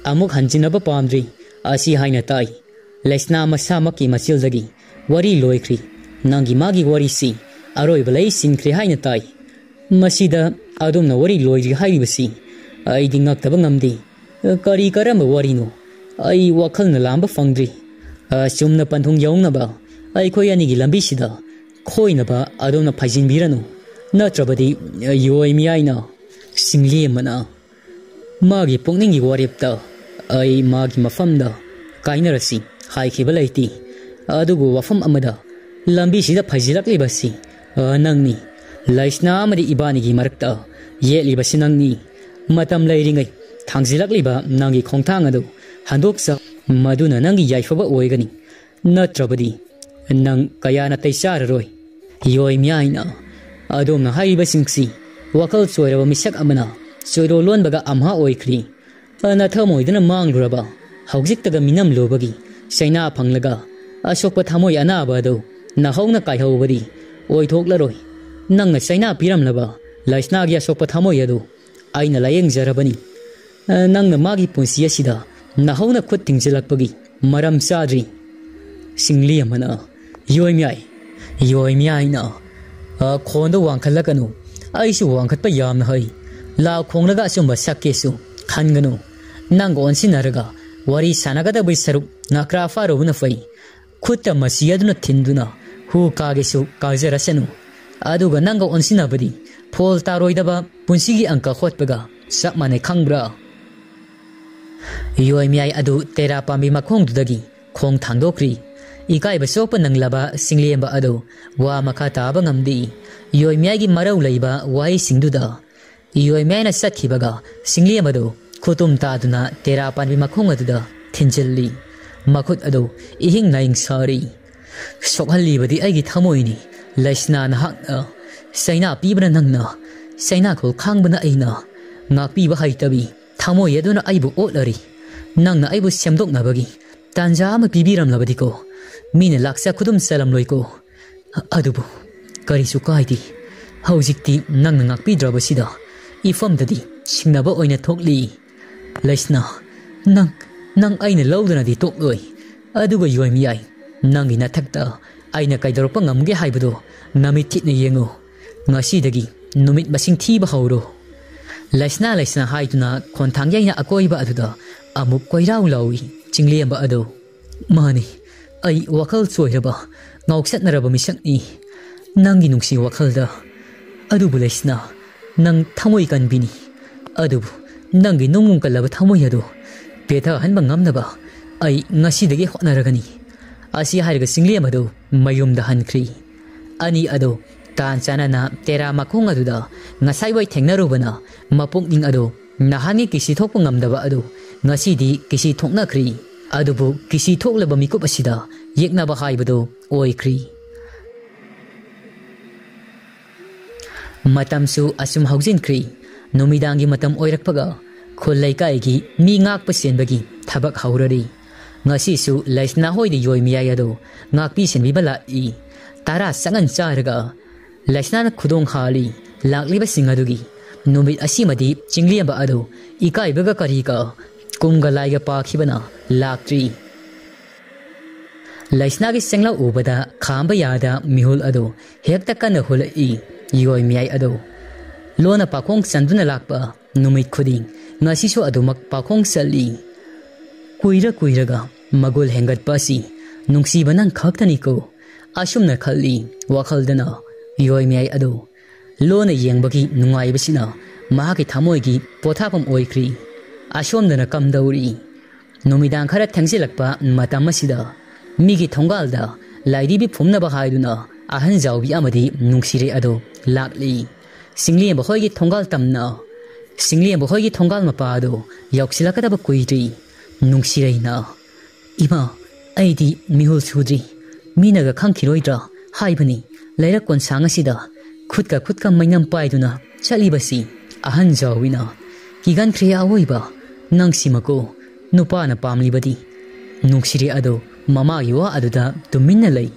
ꯑꯃꯨꯛ ꯍꯟꯖꯤꯟꯅꯕ ꯄꯥꯝꯗ꯭ꯔꯤ ꯑꯁꯤ ꯍꯥꯏꯅ ꯇꯥꯏ꯫ ꯂꯩꯁꯅꯥ ꯃꯁꯥꯃꯛꯀꯤ ꯃꯆꯤꯜꯗꯒꯤ ꯋꯥꯔꯤ ꯂꯣꯏꯈ꯭ꯔꯤ꯫ ꯅꯪꯒꯤ ꯃꯥꯒꯤ ꯋꯥꯔꯤꯁꯤ ꯑꯔꯣꯏꯕ ꯂꯩ ꯁꯤꯟꯈ꯭ꯔꯦ ꯍꯥꯏꯅ ꯇꯥꯏ꯫ ꯃꯁꯤꯗ ꯑꯗꯣꯝꯅ ꯋꯥꯔꯤ ꯂꯣꯏꯗ꯭ꯔꯤ ꯍꯥꯏꯔꯤꯕꯁꯤ ꯑꯩꯗꯤ ꯉꯛꯇꯕ ꯉꯝꯗꯦ꯫ ꯀꯔꯤ ꯀꯔꯝꯕ ꯋꯥꯔꯤꯅꯣ? ꯑꯩ ꯋꯥꯈꯜꯅ ꯂꯥꯝꯕ ꯐꯪꯗ꯭ꯔꯤ꯫ ꯑ, ꯆꯨꯝꯅ ꯄꯟꯊꯨꯡ ꯌꯧꯅꯕ ꯑꯩꯈꯣꯏ ꯑꯅꯤꯒꯤ ꯂꯝꯕꯤꯁꯤꯗ ꯈꯣꯏꯅꯕ ꯑꯗꯣꯝꯅ ꯐꯩꯖꯤꯟꯕꯤꯔꯅꯨ꯫ ꯅꯠꯇ꯭ꯔꯕꯗꯤ, ꯑ, ꯌꯣꯏ ꯃꯤꯌꯥꯏꯅ ꯁꯤꯡꯂꯤ ꯑꯃꯅ ꯃꯥꯒꯤ ꯄꯨꯛꯅꯤꯡꯒꯤ ꯋꯥꯔꯦꯞꯇ ꯑꯩ ꯃꯥꯒꯤ ꯃꯐꯝꯗ ꯀꯥꯏꯅꯔꯁꯤ ꯍꯥꯏꯈꯤꯕ ꯂꯩꯇꯦ꯫ ꯑꯗꯨꯕꯨ ꯋꯥꯐꯝ ꯑꯃꯗ ꯂꯝꯕꯤꯁꯤꯗ ꯐꯩꯖꯤꯜꯂꯛꯂꯤꯕꯁꯤ, ꯑ, ꯅꯪꯅꯤ꯫ ꯂꯩꯁꯅꯥ ꯑꯃꯗꯤ ꯏꯕꯥꯅꯤꯒꯤ ꯃꯔꯛꯇ ꯌꯦꯠꯂꯤꯕꯁꯤ ꯅꯪꯅꯤ꯫ ꯃꯇꯝ ꯂꯩꯔꯤꯉꯩ ꯊꯥꯡꯖꯤꯜꯂꯛꯂꯤꯕ ꯅꯪꯒꯤ ꯈꯣꯡꯊꯥꯡ ꯑꯗꯨ ꯍꯟꯗꯣꯛꯆ, ꯃꯗꯨꯅ ꯅꯪꯒꯤ ꯌꯥꯏꯐꯕ ꯑꯣꯏꯒꯅꯤ꯫ ꯅꯠꯇ꯭ꯔꯕꯗꯤ ꯅꯪ ꯀꯌꯥ ꯅꯥꯇꯩ ꯆꯥꯔꯔꯣꯏ꯫ ꯌꯣꯏ ꯃꯤꯌꯥꯏꯅ ꯑꯗꯣꯝꯅ ꯍꯥꯏꯔꯤꯕꯁꯤꯡꯁꯤ ꯋꯥꯈꯜ ꯆꯣꯏꯔꯕ ꯃꯤꯁꯛ ꯑꯃꯅ ꯆꯣꯏꯔꯣꯜ ꯂꯣꯟꯕꯒ ꯑꯝꯍꯥ ꯑꯣꯏꯈ꯭ꯔꯤ꯫ ꯅꯊꯃꯣꯏꯗꯨꯅ ꯃꯥꯡꯂꯨꯔꯕ, ꯍꯧꯖꯤꯛꯇꯒ ꯃꯤꯅꯝꯂꯨꯕꯒꯤ ꯆꯩꯅꯥ ꯐꯪꯂꯒ ꯑꯁꯣꯛꯄ ꯊꯃꯣꯏ ꯑꯅꯥꯕ ꯑꯗꯨ ꯅꯍꯧꯅ ꯀꯥꯏꯍꯧꯕꯗꯤ ꯑꯣꯏꯊꯣꯛꯂꯔꯣꯏ꯫ ꯅꯪꯅ ꯆꯩꯅꯥ ꯄꯤꯔꯝꯂꯕ ꯂꯩꯁꯅꯥꯒꯤ ꯑꯁꯣꯛꯄ ꯊꯃꯣꯏ ꯑꯗꯨ ꯑꯩꯅ ꯂꯥꯌꯦꯡꯖꯔꯕꯅꯤ꯫ ꯅꯪꯅ ꯃꯥꯒꯤ ꯄꯨꯟꯁꯤ ꯑꯁꯤꯗ ꯅꯍꯧꯅ ꯈꯨꯠ ꯊꯤꯡꯖꯤꯜꯂꯛꯄꯒꯤ ꯃꯔꯝ ꯆꯥꯗ꯭ꯔꯤ꯫ ꯁꯤꯡꯂꯤ ꯑꯃꯅ ꯌꯣꯏꯃꯤꯌꯥꯏ, ꯌꯣꯏꯃꯤꯌꯥꯏꯅ, "ꯑ, ꯈꯣꯟꯗꯣ ꯋꯥꯡꯈꯠꯂꯛꯀꯅꯨ꯫ ꯑꯩꯁꯨ ꯋꯥꯡꯈꯠꯄ ꯌꯥꯝꯅ ꯍꯩ꯫ ꯂꯥꯎ ꯈꯣꯡꯂꯒ ꯑꯆꯨꯝꯕ ꯁꯛꯀꯦꯁꯨ ꯈꯟꯒꯅꯨ꯫ ꯅꯪꯒ ꯑꯣꯟꯁꯤꯟꯅꯔꯒ ꯋꯥꯔꯤ ꯁꯥꯟꯅꯒꯗꯕꯒꯤ ꯁꯔꯨꯛ ꯉꯀ꯭ꯔꯥ ꯐꯥꯔꯨꯕꯅ ꯐꯩ꯫ ꯈꯨꯠꯇ ꯃꯁꯤ ꯑꯗꯨꯅ ꯊꯤꯟꯗꯨꯅ ꯍꯨ ꯀꯥꯒꯦꯁꯨ ꯀꯥꯖꯔꯁꯅꯨ꯫ ꯑꯗꯨꯒ ꯅꯪꯒ ꯑꯣꯟꯁꯤꯟꯅꯕꯗꯤ ꯐꯣꯜ ꯇꯥꯔꯣꯏꯗꯕ ꯄꯨꯟꯁꯤꯒꯤ ꯑꯪꯀ ꯍꯣꯠꯄꯒ ꯆꯞ ꯃꯥꯟꯅꯩ, ꯈꯪꯕ꯭ꯔꯥ?" ꯌꯣꯏꯃꯤꯌꯥꯏ ꯑꯗꯨ ꯇꯦꯔꯥ ꯄꯥꯝꯕꯤ ꯃꯈꯣꯡꯗꯨꯗꯒꯤ ꯈꯣꯡ ꯊꯥꯡꯗꯣꯛꯈ꯭ꯔꯤ꯫ ꯏꯀꯥꯏꯕ ꯆꯣꯛꯄ ꯅꯪꯂꯕ ꯁꯤꯡꯂꯦꯝꯕ ꯑꯗꯨ ꯋꯥ ꯃꯈꯥ ꯇꯥꯕ ꯉꯝꯗꯦ꯫ ꯌꯣꯏꯃꯤꯌꯥꯏꯒꯤ ꯃꯔꯧ ꯂꯩꯕ ꯋꯥꯍꯩꯁꯤꯡꯗꯨꯗ ꯌꯣꯏꯃꯤꯌꯥꯏꯅ ꯆꯠꯈꯤꯕꯒ ꯁꯤꯡꯂꯦꯝꯕ ꯑꯗꯨ ꯈꯨꯇꯨꯝ ꯇꯥꯗꯨꯅ ꯇꯦꯔꯥ ꯄꯥꯟꯕꯤ ꯃꯈꯣꯡ ꯑꯗꯨꯗ ꯊꯤꯟꯖꯤꯜꯂꯤ꯫ ꯃꯈꯨꯠ ꯑꯗꯨ ꯏꯍꯤꯡ ꯅꯥꯍꯤꯡ ꯁꯥꯔꯤ꯫ "ꯁꯣꯛꯍꯜꯂꯤꯕꯗꯤ ꯑꯩꯒꯤ ꯊꯃꯣꯏꯅꯤ꯫ ꯂꯩꯁꯅꯥ, ꯅꯍꯥꯛꯅ ꯆꯩꯅꯥ ꯄꯤꯕꯅ ꯅꯪꯅ, ꯆꯩꯅꯥꯈꯣꯜ ꯈꯥꯡꯕꯅ ꯑꯩꯅ꯫ ꯉꯥꯛꯄꯤꯕ ꯍꯩꯇꯕꯤ ꯊꯃꯣꯏ ꯑꯗꯨꯅ ꯑꯩꯕꯨ ꯑꯣꯠꯂꯔꯤ꯫ ꯅꯪꯅ ꯑꯩꯕꯨ ꯁꯦꯝꯗꯣꯛꯅꯕꯒꯤ ꯇꯥꯟꯖꯥ ꯑꯃ ꯄꯤꯕꯤꯔꯝꯂꯕꯗꯤꯀꯣ, ꯃꯤꯅ ꯂꯥꯛꯆ ꯈꯨꯗꯨꯝ ꯆꯜꯂꯝꯂꯣꯏꯀꯣ꯫ ꯑꯗꯨꯕꯨ ꯀꯔꯤꯁꯨ ꯀꯥꯏꯗꯦ꯫ ꯍꯧꯖꯤꯛꯇꯤ ꯅꯪꯅ ꯉꯥꯛꯄꯤꯗ꯭ꯔꯕꯁꯤꯗ ꯏꯐꯝꯗꯗꯤ ꯁꯤꯡꯅꯕ ꯑꯣꯏꯅ ꯊꯣꯛꯂꯤ꯫ ꯂꯩꯁꯅꯥ, ꯅꯪ, ꯅꯪ ꯑꯩꯅ ꯂꯧꯗꯅꯗꯤ ꯇꯣꯛꯂꯣꯏ꯫ ꯑꯗꯨꯒ ꯌꯣꯏꯃꯤꯌꯥꯏ, ꯅꯪꯒꯤ ꯅꯊꯛꯇ ꯑꯩꯅ ꯀꯩꯗꯧꯔꯛꯄ ꯉꯝꯒꯦ ꯍꯥꯏꯕꯗꯨ ꯅꯃꯤꯠ ꯊꯤꯠꯅ ꯌꯦꯡꯉꯨ꯫ ꯉꯁꯤꯗꯒꯤ ꯅꯨꯃꯤꯠ ꯃꯁꯤꯡ ꯊꯤꯕ ꯍꯧꯔꯣ꯫" ꯂꯩꯁꯅꯥ, ꯂꯩꯁꯅꯥ ꯍꯥꯏꯗꯨꯅ ꯈꯣꯟꯊꯥꯡ ꯌꯩꯅ ꯑꯀꯣꯏꯕ ꯑꯗꯨꯗ ꯑꯃꯨꯛ ꯀꯣꯏꯔꯥꯎ ꯂꯥꯎꯏ ꯆꯤꯡꯂꯦꯝꯕ ꯑꯗꯨ꯫ "ꯃꯥꯅꯤ, ꯑꯩ ꯋꯥꯈꯜ ꯆꯣꯏꯔꯕ, ꯉꯥꯎꯁꯠꯅꯔꯕ ꯃꯤꯁꯛꯅꯤ꯫ ꯅꯪꯒꯤ ꯅꯨꯡꯁꯤ ꯋꯥꯈꯜꯗ꯫ ꯑꯗꯨꯕꯨ ꯂꯩꯁꯅꯥ, ꯅꯪ ꯊꯃꯣꯏ ꯀꯟꯕꯤꯅꯤ꯫ ꯑꯗꯨꯕꯨ ꯅꯪꯒꯤ ꯅꯨꯡ ꯅꯨꯡ ꯀꯜꯂꯕ ꯊꯃꯣꯏ ꯑꯗꯨ ꯄꯦꯊꯍꯟꯕ ꯉꯝꯅꯕ ꯑꯩ ꯉꯁꯤꯗꯒꯤ ꯍꯣꯠꯅꯔꯒꯅꯤ꯫" ꯑꯁꯤ ꯍꯥꯏꯔꯒ ꯆꯤꯡꯂꯦꯝ ꯑꯗꯨ ꯃꯌꯨꯝꯗ ꯍꯟꯈ꯭ꯔꯤ꯫ ꯑꯅꯤ ꯑꯗꯨ ꯇꯥꯟ ꯆꯥꯅꯅ ꯇꯦꯔꯥ ꯃꯈꯣꯡ ꯑꯗꯨꯗ ꯉꯁꯥꯏꯋꯥꯏ ꯊꯦꯡꯅꯔꯨꯕꯅ ꯃꯄꯨꯛꯅꯤꯡ ꯑꯗꯨ ꯅꯍꯥꯟꯒꯤ ꯀꯤꯁꯤ ꯊꯣꯛꯄ ꯉꯝꯗꯕ ꯑꯗꯨ ꯉꯁꯤꯗꯤ ꯀꯤꯁꯤ ꯊꯣꯛꯅꯈ꯭ꯔꯤ꯫ ꯑꯗꯨꯕꯨ ꯀꯤꯁꯤ ꯊꯣꯛꯂꯕ ꯃꯤꯀꯨꯞ ꯑꯁꯤꯗ ꯌꯦꯛꯅꯕ ꯍꯥꯏꯕꯗꯨ ꯑꯣꯏꯈ꯭ꯔꯤ꯫ ꯃꯇꯝꯁꯨ ꯑꯁꯨꯝ ꯍꯧꯖꯤꯟꯈ꯭ꯔꯤ꯫ ꯅꯨꯃꯤꯗꯥꯡꯒꯤ ꯃꯇꯝ ꯑꯣꯏꯔꯛꯄꯒ ꯈꯨꯜ ꯂꯩꯀꯥꯏꯒꯤ ꯃꯤ ꯉꯥꯛꯄ ꯁꯦꯟꯕꯒꯤ ꯊꯕꯛ ꯍꯧꯔꯔꯤ꯫ ꯉꯁꯤꯁꯨ ꯂꯩꯁꯅꯥ ꯍꯣꯏꯗ ꯌꯣꯏ ꯃꯌꯥꯏ ꯑꯗꯨ ꯉꯥꯛꯄꯤ ꯁꯦꯟꯕꯤꯕ ꯂꯥꯛꯏ꯫ ꯇꯔꯥ ꯆꯪꯍꯟ ꯆꯥꯔꯒ ꯂꯩꯁꯅꯥꯅ ꯈꯨꯗꯣꯡ ꯍꯥꯜꯂꯤ꯫ ꯂꯥꯛꯂꯤꯕꯁꯤꯡ ꯑꯗꯨꯒꯤ ꯅꯨꯃꯤꯠ ꯑꯁꯤꯃꯗꯤ ꯆꯤꯡꯂꯦꯝꯕ ꯑꯗꯨ ꯏꯀꯥꯏꯕꯒ ꯀꯔꯤꯒ ꯀꯨꯝꯒ ꯂꯥꯏꯒ ꯄꯥꯈꯤꯕꯅ ꯂꯥꯛꯇ꯭ꯔꯤ꯫ ꯂꯩꯁꯅꯥꯒꯤ ꯆꯦꯡꯂꯧ ꯎꯕꯗ ꯈꯥꯝꯕ ꯌꯥꯗ ꯃꯤꯍꯨꯜ ꯑꯗꯨ ꯍꯦꯛꯇ ꯀꯟꯅ ꯍꯨꯜꯂꯛꯏ꯫ ꯌꯣꯏ ꯃꯌꯥꯏ ꯑꯗꯨ ꯂꯣꯟꯅ ꯄꯥꯈꯣꯡ ꯆꯟꯗꯨꯅ ꯂꯥꯛꯄ ꯅꯨꯃꯤꯠ ꯈꯨꯗꯤꯡ ꯉꯁꯤꯁꯨ ꯑꯗꯨꯃꯛ ꯄꯥꯈꯣꯡ ꯆꯠꯂꯤ꯫ ꯀꯨꯏꯔ ꯀꯨꯏꯔꯒ ꯃꯒꯨꯜ ꯍꯦꯟꯒꯠꯄ ꯑꯁꯤ ꯅꯨꯡꯁꯤꯕ ꯅꯪ ꯈꯛꯇꯅꯤꯀꯣ꯫ ꯑꯁꯨꯝꯅ ꯈꯜꯂꯤ ꯋꯥꯈꯜꯗꯅ꯫ ꯌꯣꯏ ꯃꯌꯥꯏ ꯑꯗꯨ ꯂꯣꯟꯅ ꯌꯦꯡꯕꯒꯤ ꯅꯨꯡꯉꯥꯏꯕꯁꯤꯅ ꯃꯍꯥꯛꯀꯤ ꯊꯃꯣꯏꯒꯤ ꯄꯣꯊꯥꯐꯝ ꯑꯣꯏꯈ꯭ꯔꯤ꯫ ꯑꯁꯣꯝꯗꯅ ꯀꯝꯗꯧꯔꯤ? ꯅꯨꯃꯤꯗꯥꯡ ꯈꯔ ꯊꯦꯡꯖꯤꯜꯂꯛꯄ ꯃꯇꯝ ꯑꯁꯤꯗ ꯃꯤꯒꯤ ꯊꯣꯡꯒꯥꯜꯗ ꯂꯥꯏꯔꯤꯕꯤ ꯐꯨꯝꯅꯕ ꯍꯥꯏꯗꯨꯅ ꯑꯍꯟ ꯖꯥꯎꯕꯤ ꯑꯃꯗꯤ ꯅꯨꯡꯁꯤꯔꯦ ꯑꯗꯨ ꯂꯥꯛꯂꯤ꯫ ꯁꯤꯡꯂꯦꯝꯕ ꯍꯣꯏꯒꯤ ꯊꯣꯡꯒꯥꯜ ꯇꯝꯅ ꯁꯤꯡꯂꯦꯝꯕ ꯍꯣꯏꯒꯤ ꯊꯣꯡꯒꯥꯜ ꯃꯄꯥ ꯑꯗꯨ ꯌꯧꯁꯤꯜꯂꯛꯀꯗꯕ ꯀꯨꯏꯗ꯭ꯔꯤ꯫ ꯅꯨꯡꯁꯤꯔꯩꯅ, "ꯏꯃꯥ, ꯑꯩꯗꯤ ꯃꯤꯍꯨꯜ ꯁꯨꯗ꯭ꯔꯤ꯫ ꯃꯤꯅꯒ ꯈꯪꯈꯤꯔꯣꯏꯗ꯭ꯔꯥ ꯍꯥꯏꯕꯅꯤ꯫ ꯂꯩꯔꯛ ꯀꯣꯟꯁꯥꯡ ꯑꯁꯤꯗ ꯈꯨꯠꯀ ꯈꯨꯠꯀ ꯃꯩꯅꯝ ꯄꯥꯏꯗꯨꯅ ꯆꯠꯂꯤꯕꯁꯤ ꯑꯍꯟ ꯖꯥꯎꯋꯤꯅ꯫ ꯀꯤꯒꯟꯈ꯭ꯔꯦ ꯑꯋꯣꯏꯕ꯫ ꯅꯪꯁꯤꯃꯀꯣ ꯅꯨꯄꯥꯅ ꯄꯥꯝꯂꯤꯕꯗꯤ?" ꯅꯨꯡꯁꯤꯔꯦ ꯑꯗꯣ ꯃꯃꯥꯒꯤ ꯋꯥ ꯑꯗꯨꯗ ꯇꯨꯃꯤꯟꯅ ꯂꯩ꯫